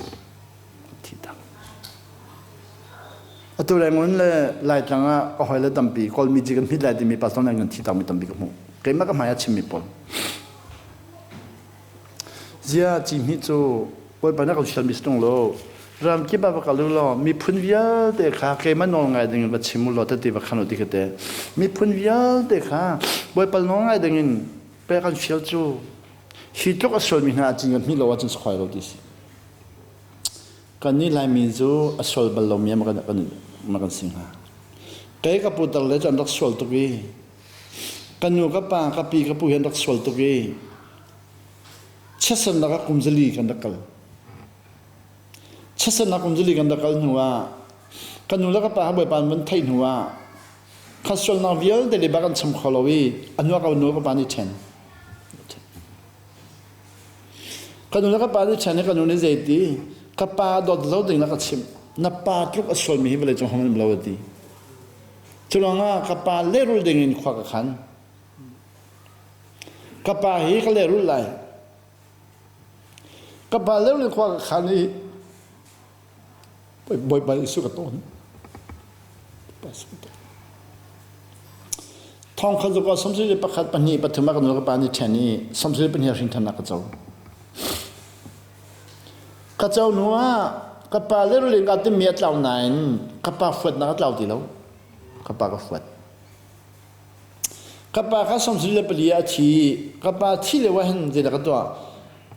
thi tak Atu Rangoon le Laitlang ah ka hawile tampi Kawlmi ci kan hmit lai timi pastor nih kan thi takmi tampi ka hmuh. Keimah ka hmai ah chimmi pawl. Zia ci hmit cu Bawipa na kan fialmi si tung lo. Ram kip ah va kal u law miphun vialte kha keimah nawl ngai ding in va chim u law tati va khan u ti ka te. Miphun vialte kha Bawipa nawl ngai ding in pe kan fial cu hi tluk a sualmi hna a cin kan hmih lo ahcun si khoi lo ti si. Kannih Laimi cu a sual bal lomi ah ma kan si hnga. Kei ka putar le cu an rak sual tuk i ka nu ka pa ka pi ka pu hi an rak sual tuk i chiatsernak ah kum zali kan rak kal. Chiatsernak kum zali kan rak kal hnu ah ka nu le ka pa ha Bawipa an van theih hnu ah kha sualnak vialte le bak an cham kho lo i a hnu ah ka nu ka pa nih ṭhen. Ka nu le ka pa nih chan i ka nu nih zeiti ka pa dawt lo ding na ka chimh na pa tluk a sualmi hi vawleicung hong um lo a ti. Cu ruangah ka pa lehrul ding in khua ka khan. Ka pa hi ka lehrul lai. Ka pa lehrul in khua ka khan i Bawipa Jesuh ka tawn. Thong khat zuka samsui le pakhat pahnih pathum ah kan ka pa nih ṭhen i samsui le pahnih hrin ṭhan ka co. Ka co hnu ah ka pa le rulin ka timmi a tlau nain ka pa fuatnak a tlau ti lo. Ka pa ka fuat. Ka pa kha samsui le pali ah a thi. Ka pa thi lio ah hin zeidah ka tuah?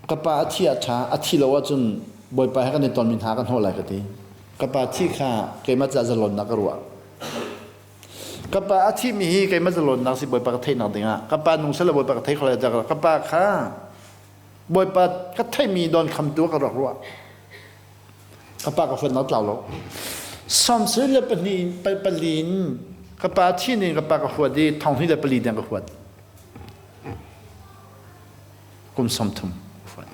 Ka pa a thi ah ṭha, a thi lo ahcun Bawipa he kan i tonmi hna kan hnawh lai ka ti. Ka pa thi kha keimah ca zalonnak ka ruah. Ka pa a thimi hi keimah zalonnak si Bawipa ka theihnak dingah ka pa nung sel Bawipa ka thei kho lai ka pa kha Bawipa ka theimi don khamtu ka rak ruah. Ka pa ka fuatnak tlau lo. Samsui le pahnih pali in ka pa thi ning ka pa ka huat i thong hnih le pali tiang ka huat. Kum 30 ka huat.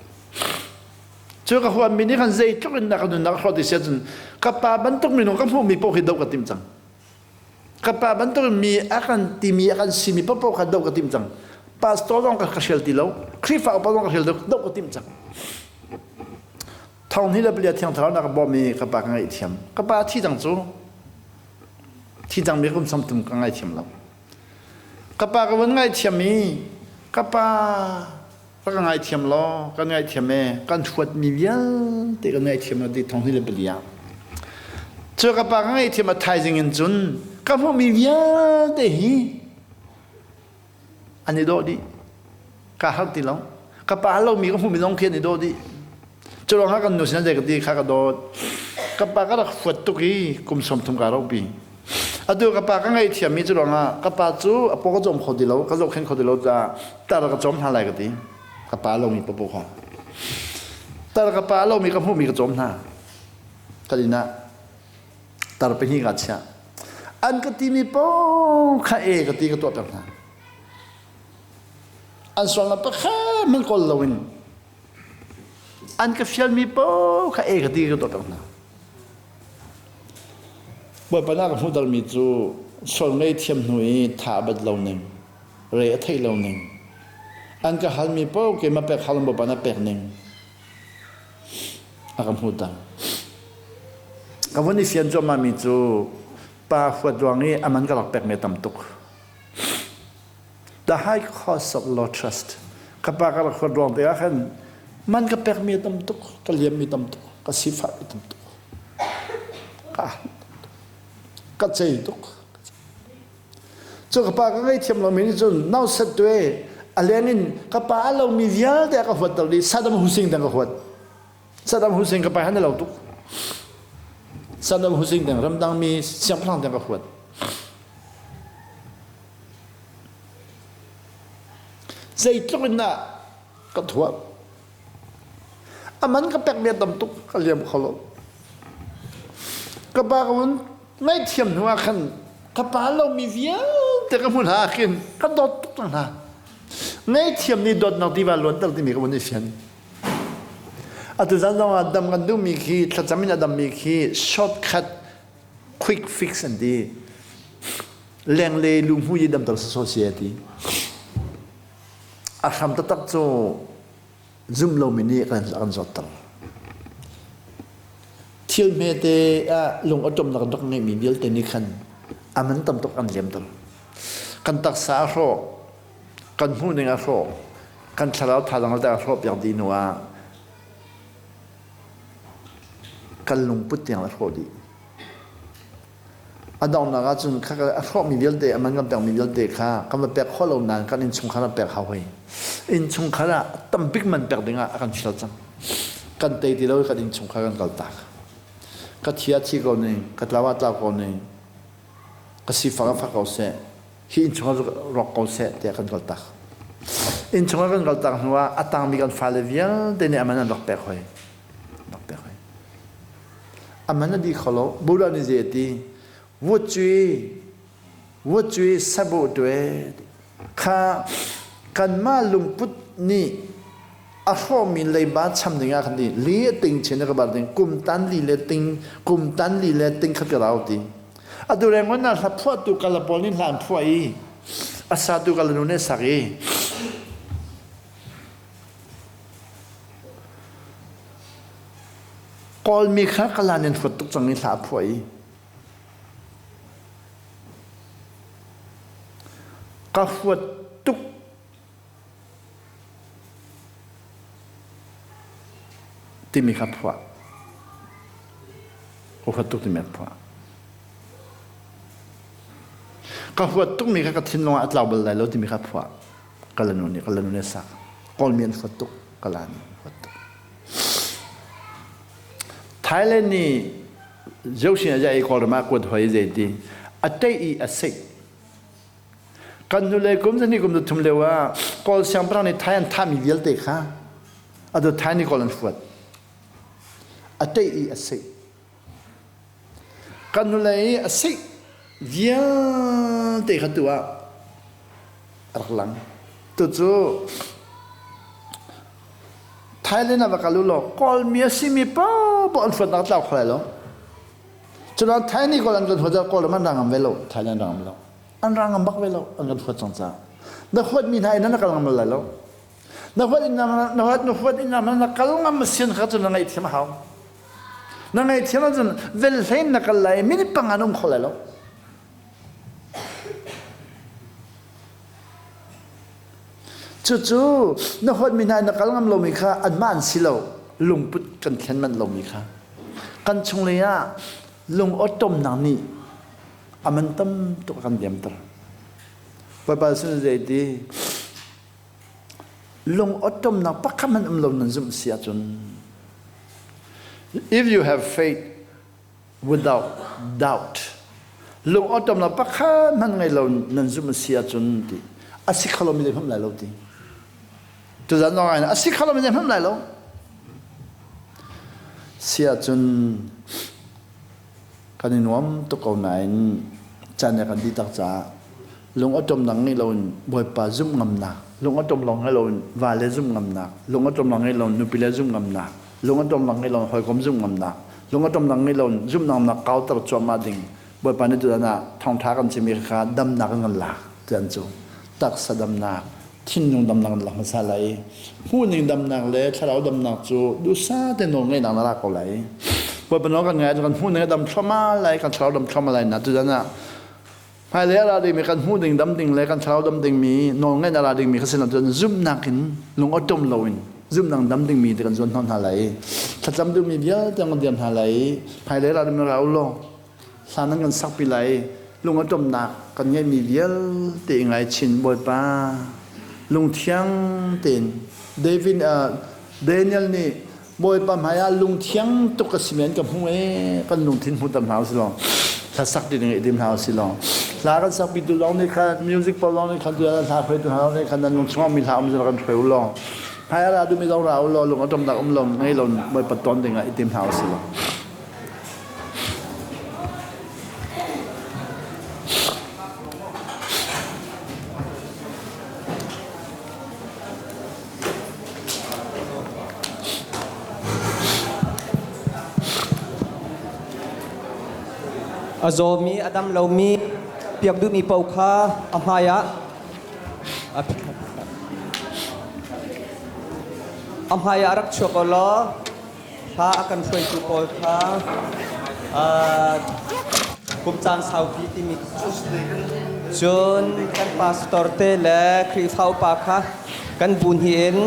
Cu ka huatmi nih khan zeitluk in dah ka nunnak a hrawh ti si ahcun ka pa bantuk minung ka hmuhmi paoh hi doh ka tim cang. Ka pa bantuk in mi a kan timi a kan simi paohpaoh kha doh ka tim cang. Pastor zong ka hrial ti lo, Khrihfa upa zong ka hrial doh ka tim cang. Thong hi le palia thiang thlarau na ka bawm i ka pa ka ngaihthiam. Ka pa thi cang cu thi cang mi kum samtum ka ngaithiam lo. Ka pa ka vun ngaithiam i ka pa ka ka ngaithiam law kan ngaithiam e kan huatmi vialte kan ngaithiam lo ti thong hi le palia. Cu ka pa ka ngaihthiam a thaizing in cun ka hmuhmi vialte hi an i dawh dih ka har ti lo ka pa lomi ka hmuhmi zong khi an i dawh dih cu ruangah kan nu sin zei ka ti kha ka dawt ka pa ka rak fuat tuk i kum 30 ka ropi atu ka pa ka ngaihthiammi cu ruangah ka pa cu a paw ka cawm kho ti lo ka zohkhenh kho ti lo caah tar ka cawm hna lai ka ti ka pa lomi papo kha tar ka pa lomi ka hmuhmi ka cawm hna ka inn ah tar pahnih ka chiah an ka timi paoh kha e ka ti ka tuah piak hna an sualnak pakhat hmanh kawl loin an ka fialmi paoh kha e ka ti ka tuah piak hna Bawipa na ka hmuhtermi cu sual ngei thiam hnu i tha a bat lo ning re a theih lo ning an ka halmi paoh keimah pek hal Bawipa na pek ning a ka hmuhter. Ka vun i fian cuahmahmi cu pa huat ruang i a man ka rak pekmi a tam tuk. The high cost of low trust. Ka pa ka rak huat ruang te ah khan man ka pekmi a tam tuk, ka liammi tam tuk, ka sifahmi tam tuk. Ka ka cei tuk. Cu ka pa ka ngaihthiam lomi nih cun nauset tu e a leng in ka pa a lomi vialte a ka huatter dih Saddam Hussein dang ka huat. Saddam Hussein ka pa han lo tuk. Saddam Hussein dang ramdang mi siangpahrang dang ka huat. Zeitluk in dah ka thuat. A man ka pekmi a tam tuk ka liam kho lo. Ka pa ka vun. Ngaihthiam hnu ah khan ka pa lomi vialte ka hmuh hna ah khin ka dawt tuk cang hna. Ngaihthiam nih dawtnak tiva luanter timi ka vun i fian. Atu zan zong ah dam kan duhmi khi thlacam in a dammi khi shortcut quick fix an ti. Lengle lunghmu i damter sawsawh si a ti. A hram taktak cu zum lomi nih kan kan zawtter. Thil hmete ah lung awṭawmnak rak ngeihmi vialte nih khan a man tam tuk an liamter. Kan taksa a hrawh, kan hmuhning a hrawh, kan thlarau thazaang a hrawh piak dih hnu ah kan lungput tiang a hrawh dih. A donghnak ahcun kha a hrawhmi vialte, a man kan pekmi vialte kha kan va pek khawh lo nain kan innchungkhar ah pek hau hoi. Innchungkhar ah tambik man pek ding ah a kan fial cang. Kan tei ti lo i kan innchungkhar kan kaltak. Ka thi ah thi ko ning, ka tlau ah tlau ko ning, ka sifak ah fak ko seh, hi innchungkhar cu rawk ko seh tiah kan kaltak. Innchungkhar kan kaltak hnu ah a tangmi kan fale vialte nih a man an rak pek hoi. Rak pek hoi. A man a di kho lo. Buddha nih zei a ti? Vutcui, vutcui sabu tue kha kanmah lungput nih a hrawhmi leiba cham ding ah khan ti li a ting chin ka bar ding kum tan li le ting kum tan li le ting khat ka rau ti atu rengon na hla phuah tu kala pawl nih hla an phuah i a sa tu kala nu nih sak i Kawlmi kha kalan in huat tuk cang i hla a phuah i ka huat tuk timi kha phuah. Ka huat tuk timi a phuah. Ka huat tukmi kha ka thinlung ah a tlau bal lai lo timi kha phuah. Kalanu nih kalanu nih sak. Kawlmi an huat tuk. Kalan an huat tuk. Thailand nih Josin a i Kawlram ah kuat hoi zei ti a tei i a sik. Kan hnulei kum zani kum thum lio ah Kawl siangpahrang nih Thai an thahmi vialte kha atu Thai nih Kawl an huat. A tei i a sik. Kan hnulei i a sik vialte kha tu ah a rak lang. Tucu Thailand ah va kal u law Kawlmi a simi paohpaoh an hruatnak tlau kho lai lo. Cunain Thai nih Kawl an kan huat ah Kawlram an ra ngam ve lo. Thailand ra ngam lo. An ra ngam bak ve lo. An kan huat cang caah. Na huatmi hna in na kal ngam lai lo. Na huat in na huat na huat in na kal ngam sian kha cu na ngaihthiam a hau. Na ngaihthiam ahcun velhlein na kal lai minute panga na um kho lai lo. Cucu na huatmi hna na kal ngam lomi kha anmah an si lo. Lungput kan thlen manh lomi kha. Kan chunglei ah lung awtawmnak nih a man tam tuk a kan liamter. Baibal sin zei ti lung awtawmnak pakhat hmanh um lo nan zumh si ahcun if you have faith without doubt. Lung awṭawmnak pakhat hmanh ngei lo nan zumh a si ahcun ti a si kho lomi zeihmanh lai lo ti. Tuzan zong ah a si kho lomi zeihmanh lai lo. Si ahcun kan i nuam tuk ko nain caan kan dih tak caah lung awṭawmnak ngei loin Bawipa zumh ngamnak, lung awṭawm lawng ngei loin vale zumh ngamnak, lung awṭawmnak ngei loin nupile zumh ngamnak, lung awṭawmnak ngei loin hawikom zumh ngamnak, lung awṭawmnak ngei loin zumhnak kauter cuahmah ding Bawipa nih tutan ah thawngṭha kan chimmi kha damnak in kan lak tian cu taksa damnak thinlung damnak in lak hmasa lai hmuhning damnak le thlarau damnak cu duhsah te nawl ngeihnak na lak ko lai Bawipa nawl kan ngai kan hmuhning a dam thluahmah lai kan thlarau dam thluahmah lai na tutan ah Hmailei a ra dingmi kan hmuh ding dam ding le kan thlarau dam dingmi nawlngaih a ra dingmi kha sin ahcun zumhnak in lung awṭom loin zumhnak dam dingmi ti kan zuan hnawh hna lai. Thlacam duhmi vialte kan diam hna lai. Hmailei ra dingmi ra u law hla nan kan sakpi lai. Lung awṭomnak kan ngeihmi vialte i ngaichin Bawipa lungthiang tein David uh, Daniel nih Bawipa hmaiah lungthiang tuk a simi an ka hmu ee kan lungthin hmu tam hna usih law hla sak ti ding i tim hna usih law hla kan sak pitu lawng nih khan music pawl lawng nih khan tu hla hruaitu hna lawng nih khan nan lung chungah mi hla um zong kan hruai u law hmaiah ra duhmi zong ra u law lung a ṭomnak um lo ngei lo Bawipa ton ding ah i tim hna usih law. A zawmi, a dam lomi, piak duhmi paoh kha a hmaiah a hmaiah rak chuak u law hla a kan hruaitu pawl kha kum caan saupi timi cun kan pastor te le Khrihfa upa kha kan bu hnih in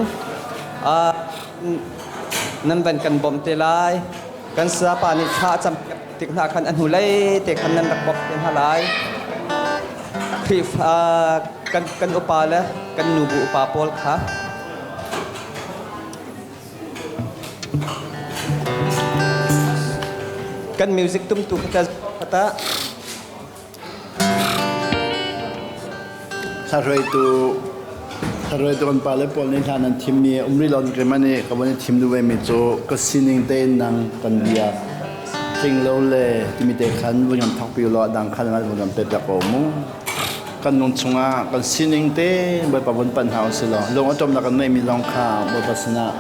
nan van kan bawmh te lai. Kan sayapa nih thla a cam tik hna khan a hnulei te khan nan rak bawmh te hna lai. Khrihfa kan upa le kan nubu upa pawl kha kan music tumtu kha ta Hruaitu hruaitu kan pale pawl nih hla nan thimmi um rih lo keimah nih ka van i thim duh vemi cu ka sining tein nang kan biak tling lo le timi te khan vun kan thawkpi law a dang khan vun kan pe piak ko mu. Kan lung chungah kan sining te Bawipa vun panh hna usih law lung a ṭawmnak kan neihmi lawng kha Bawipa sinah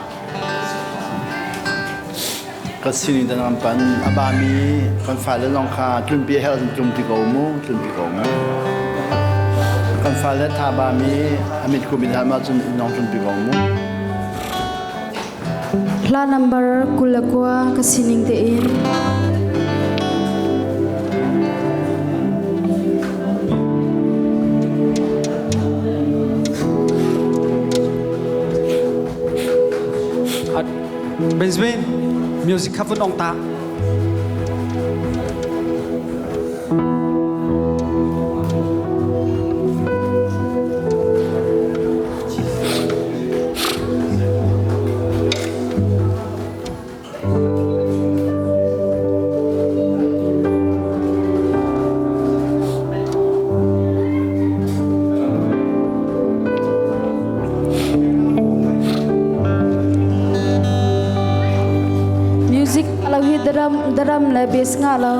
Ka sining te kan pan a bami kan fale zong kha tlunpi a herh ahcun tlungpi ko mu tlunpi ko mu. Kan fale tha bami a mit kum in hal ahcun inn zong tlunpi ko mu. Hla number 29 ka sining tein. Benjamin, music kha vun ong ta. Music lo hi drum drum le bass nga lo.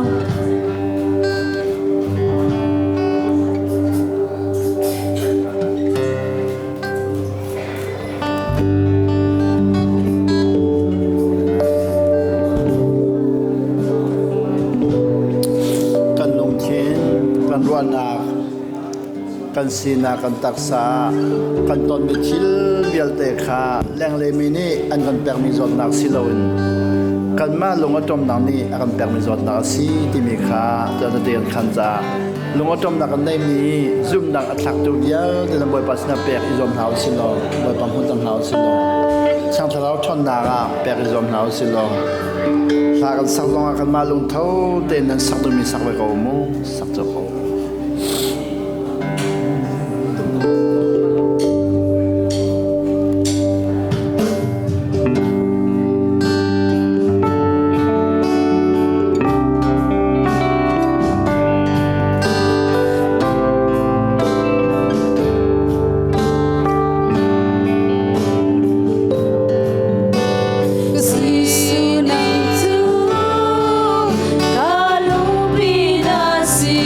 Kan lungthin, kan ruahnak, kan sinak, kan taksa, kan tonmi thil vialte kha lenglei mi nih an kan pekmi zawtnak si loin kanmah lung a ṭawmnak nih a kan pekmi zawtnak a si timi kha tuan kan khan caah lung a ṭawmnak kan neihmi zumhnak a thlaktu vialte na Bawipa sinah pek i zuam hna u sih law Bawipa hmun tam hna u sih law Thiang Thlarau ṭhawnnak ah pek i zuam hna u sih law hla kan sak zongah kanmah lungtho tein nan sak duhmi sak ve ko mu sak cio ko. Ka lungpi na si.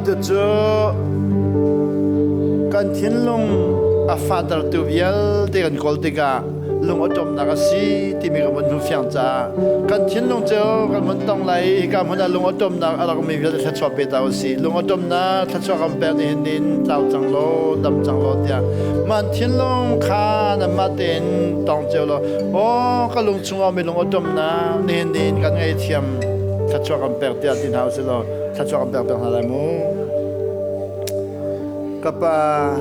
Atu cu kan thinlung a fahtertu vialte kan kawl tikah lung awṭawmnak a si timi kan vun hmu fiang caah kan thinlung cu kan vun tong lai i hika hmun ah lung awṭawmnak a rak ummi vialte thluachuah pe ta usih. Lung awṭawmnak thluachuah kan pek ni hin nin tlau cang law dam cang law tiah man thinlung kha nanmah tein tong cio law aw ka lung chungah mi lung awṭawmnak nihin nin kan ngei thiam thluachuah kan pek tiah ti hna usih law thluachuah kan pek peng hna lai mu. Ka pa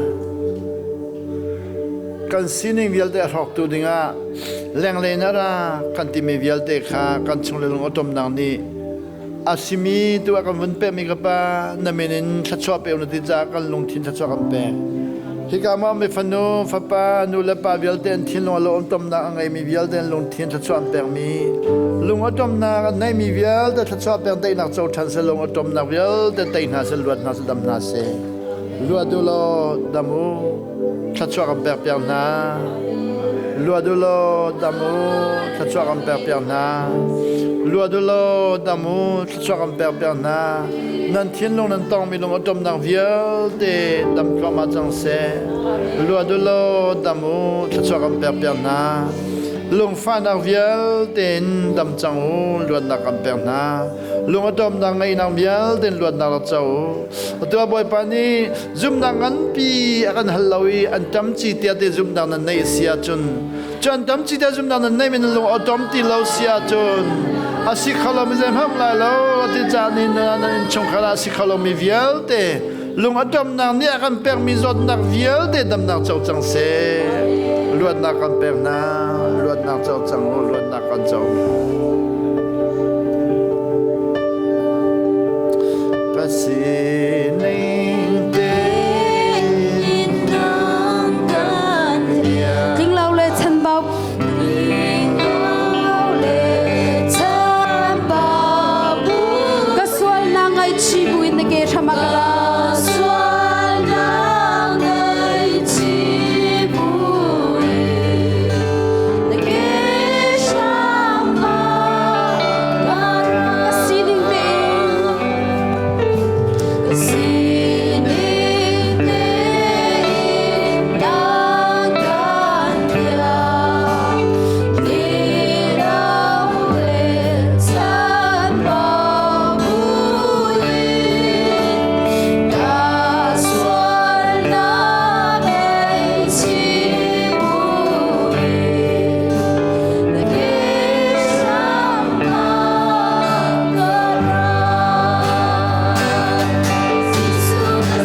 kan sining vialte a hrawktu dingah lenglei na ra kan timi vialte kha kan chung le lung awṭawmnak nih a simi tu ah kan vun pekmi ka pa na min in thluachuah pe na ti caah kan lungthin thluachuah kan pek. Hika ma mi fanu fapa nu le pa vialte an thinlung a lawmtomnak a ngeimi vialte an lungthin thluachuah an pekmi lung awṭawmnak an neimi vialte thluachuah pek daihnak co ṭhan seh lung awṭawmnak vialte tei hna seh luat hna seh dam hna seh luat u law dam u thluachuah kan pek piak hna luat u law dam u thluachuah kan pek piak hna luat u law dam u thluachuah kan pek piak hna nan thinlung nan tongmi lung awṭawmnak vialte dam thluahmah cang seh luat u law dam u thluachuah kan pek piak hna lungfahnak vialte in dam cang u luatnak kan pek hna lung awṭawmnak ngeihnak vialte in luatnak rak co u atu ah Bawipa nih zumhnak nganpi a kan hal lo i an ṭam ci tiah te zumhnak nan neih si ahcun cu an ṭam ci tiah zumhnak nan neih mi nan lung awṭawm ti lo si ahcun a si kho lomi zeihmanh lai lo ti caan in nan innchungkhar ah a si kho lomi vialte lung awṭawmnak nih a kan pekmi zawtnak vialte damnak co cang seh luatnak kan pek hna luatnak co cang u luatnak kan co Ka sining tein Tlinglo le chanbau Ka sualnak ngaihchih buin na ke hram ah ka ra. Ka sining tein Ka sining tein nang kan piak Tlinglo le chanbau buin Ka sualnak ngaihchih buin Na ke hram ah ka ra. Jesuh ka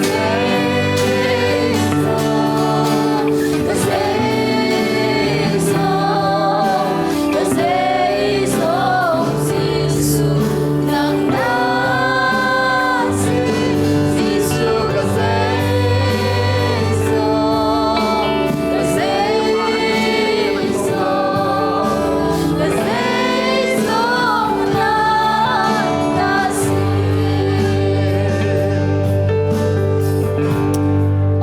zeizong, ka zeizong, ka zeizong, Jesuh nang na si. Jesuh ka zeizong, ka zeizong, ka zeizong nang na si.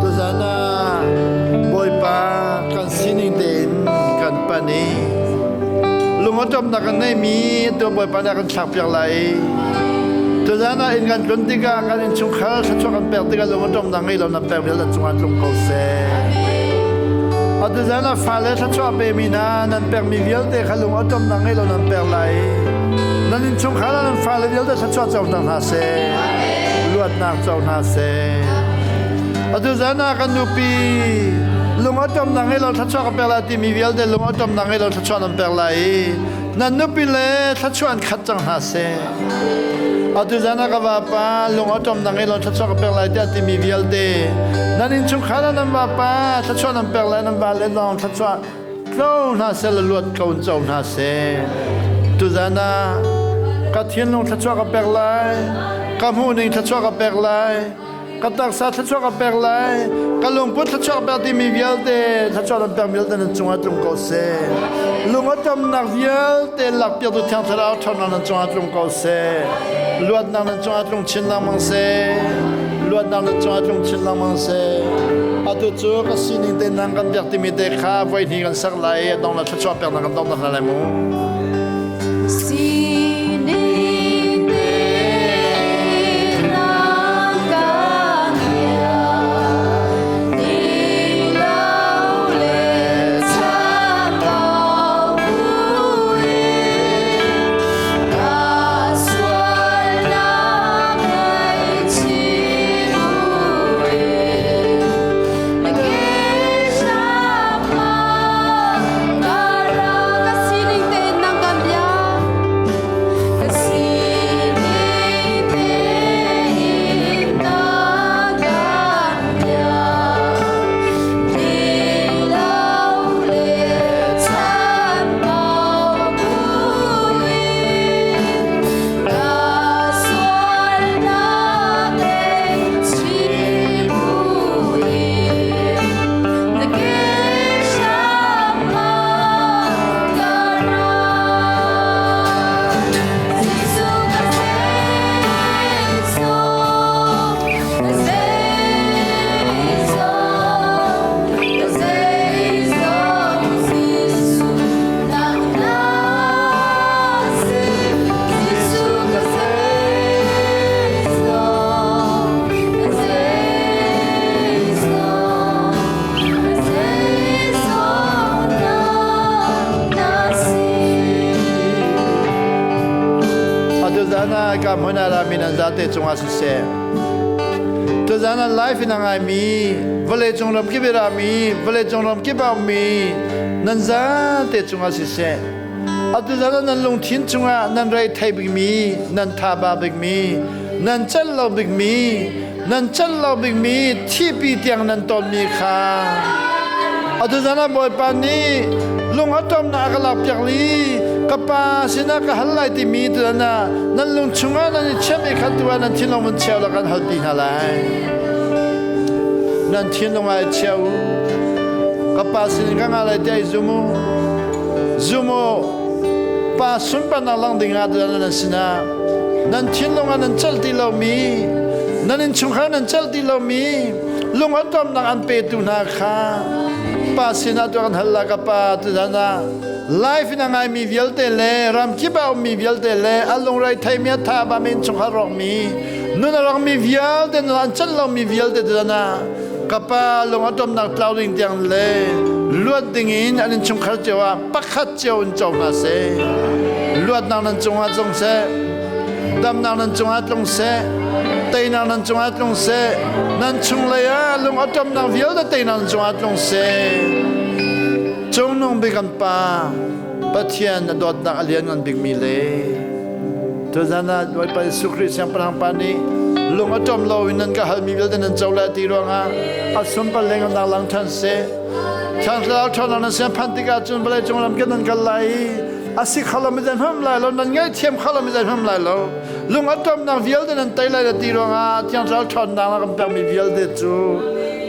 Tuzan ah Bawipa kan sining tein kan pan i lungawṭawmnak kan neimi tu Bawipa nih a kan thlakpiak lai i tuzan ah inn kan tlun tikah kan innchungkhar thluachuah kan pek tikah lungawṭawmnak ngei lo nan pek vialte cungah tlung ko seh. Atu zan ah fale thluachuah pemi hna nan pekmi vialte kha lungawṭawmnak ngei lo nan pek lai i nan innchungkhar ah nan fale vialte thluachuah co hna seh. Luatnak co hna seh. Atu zan ah kan nupi lung awṭawmnak ngei lo thluachuah ka pek lai timi vialte lung awṭawmnak ngei lo thluachuah nan pek lai i nan nupi le thluachuah an khat cang hna seh. Atu zan ah ka vapa lung awṭawmnak ngei lo thluachuah ka pek lai tiah timi vialte nan innchungkhar ah nan vapa thluachuah nan pek lai nan vale zong thluachuah tlo hna seh le luat ko in co hna seh. Tuzan ah ka thinlung thluachuah ka pek lai, ka hmuhning thluachuah ka pek lai, ka taksa thluachuah ka pek lai ka lungput thluachuah ka pek timi vialte thluachuah nan pek vialte nan cungah tlung ko seh lung a tamnak vialte lakpiaktu thiang thlarau ṭhawnnak nan cungah tlung ko seh luatnak nan cungah tlung chin lengmang seh luatnak nan cungah tlung chin lengmang seh atu cu ka sining te nang kan biak timi te kha voi hnih kan sak lai i a dong la thluachuah peknak kan dong hna lai mu Sining tein nang kan. Tuzan ah ka hmun ah rami nan zate cungah siseh. Tuzan ah life in a ngaimi, vawleicung ram kip i rami, vawleicung ram kip a ummi nan zate cungah siseh. Atu zan ah nan lungthin cungah nan rei thei bikmi, nan thaba bikmi, nan celh lo bikmi, nan celh lo bikmi thipi tiang nan tonmi kha atu zan ah Bawipa nih lung a ṭomnak a ka lakpiak li ka pa sinah ka hal lai timi tuan ah nan lung chungah nan i chiah mi kha tu ah nan thinlung vun cheu la kan hal pi hna lai. Nan thinlung ah i chia u. Ka pa sin ka ngah lai tiah i zum u. Zum u. Pa sunparnak lang ding ah tuan nan sinah nan thinlung ah nan celh ti lomi nan innchungkhar nan celh ti lomi lung a ṭomnak an petu hna kha pa sinah tu kan hal la ka pa tuzan ah life in a ngaimi vialte le ramkip ah ummi vialte le a lungrai theimi a tha bami innchungkhar rawkmi nun a rawkmi vialte nun an celh lomi vialte tuzan ah ka pa lung a ṭomnak tlau ding tiang le luat ding in an innchungkhar cio ah pakhat cio in co hna seh. Luatnak nan cungah tlung seh. Damnak nan cungah tlung seh. Teinak nan cungah tlung seh. Nan chunglei ah lung a ṭamnak vialte teinak nan cungah tlung seh. Cungnung bik kan Pa Pathian a dawtnak a lianngan bikmi le tuzan ah Bawipa Jesuh Khrih Siangpahrang Pa nih lung a ṭom lo in nan ka halmi vialte nan co lai ti ruangah a sunpar lengnak lang ṭhan seh. Thlarau ṭhawnnak nan sian phanh tikah cun vawleicung ram kip nan kal lai i a si kho lomi zeihmanh lai lo, nan ngaihthiam kho lomi zeihmanh lai lo. Lung a ṭomnak vialte nan tei lai ti ruangah Thiang Thlarau ṭhawnnak na kan pekmi vialte cu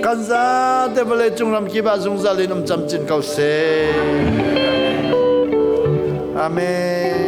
kan zate vawleicung ram kip ah zungzal in um camcin ko seh. Amen.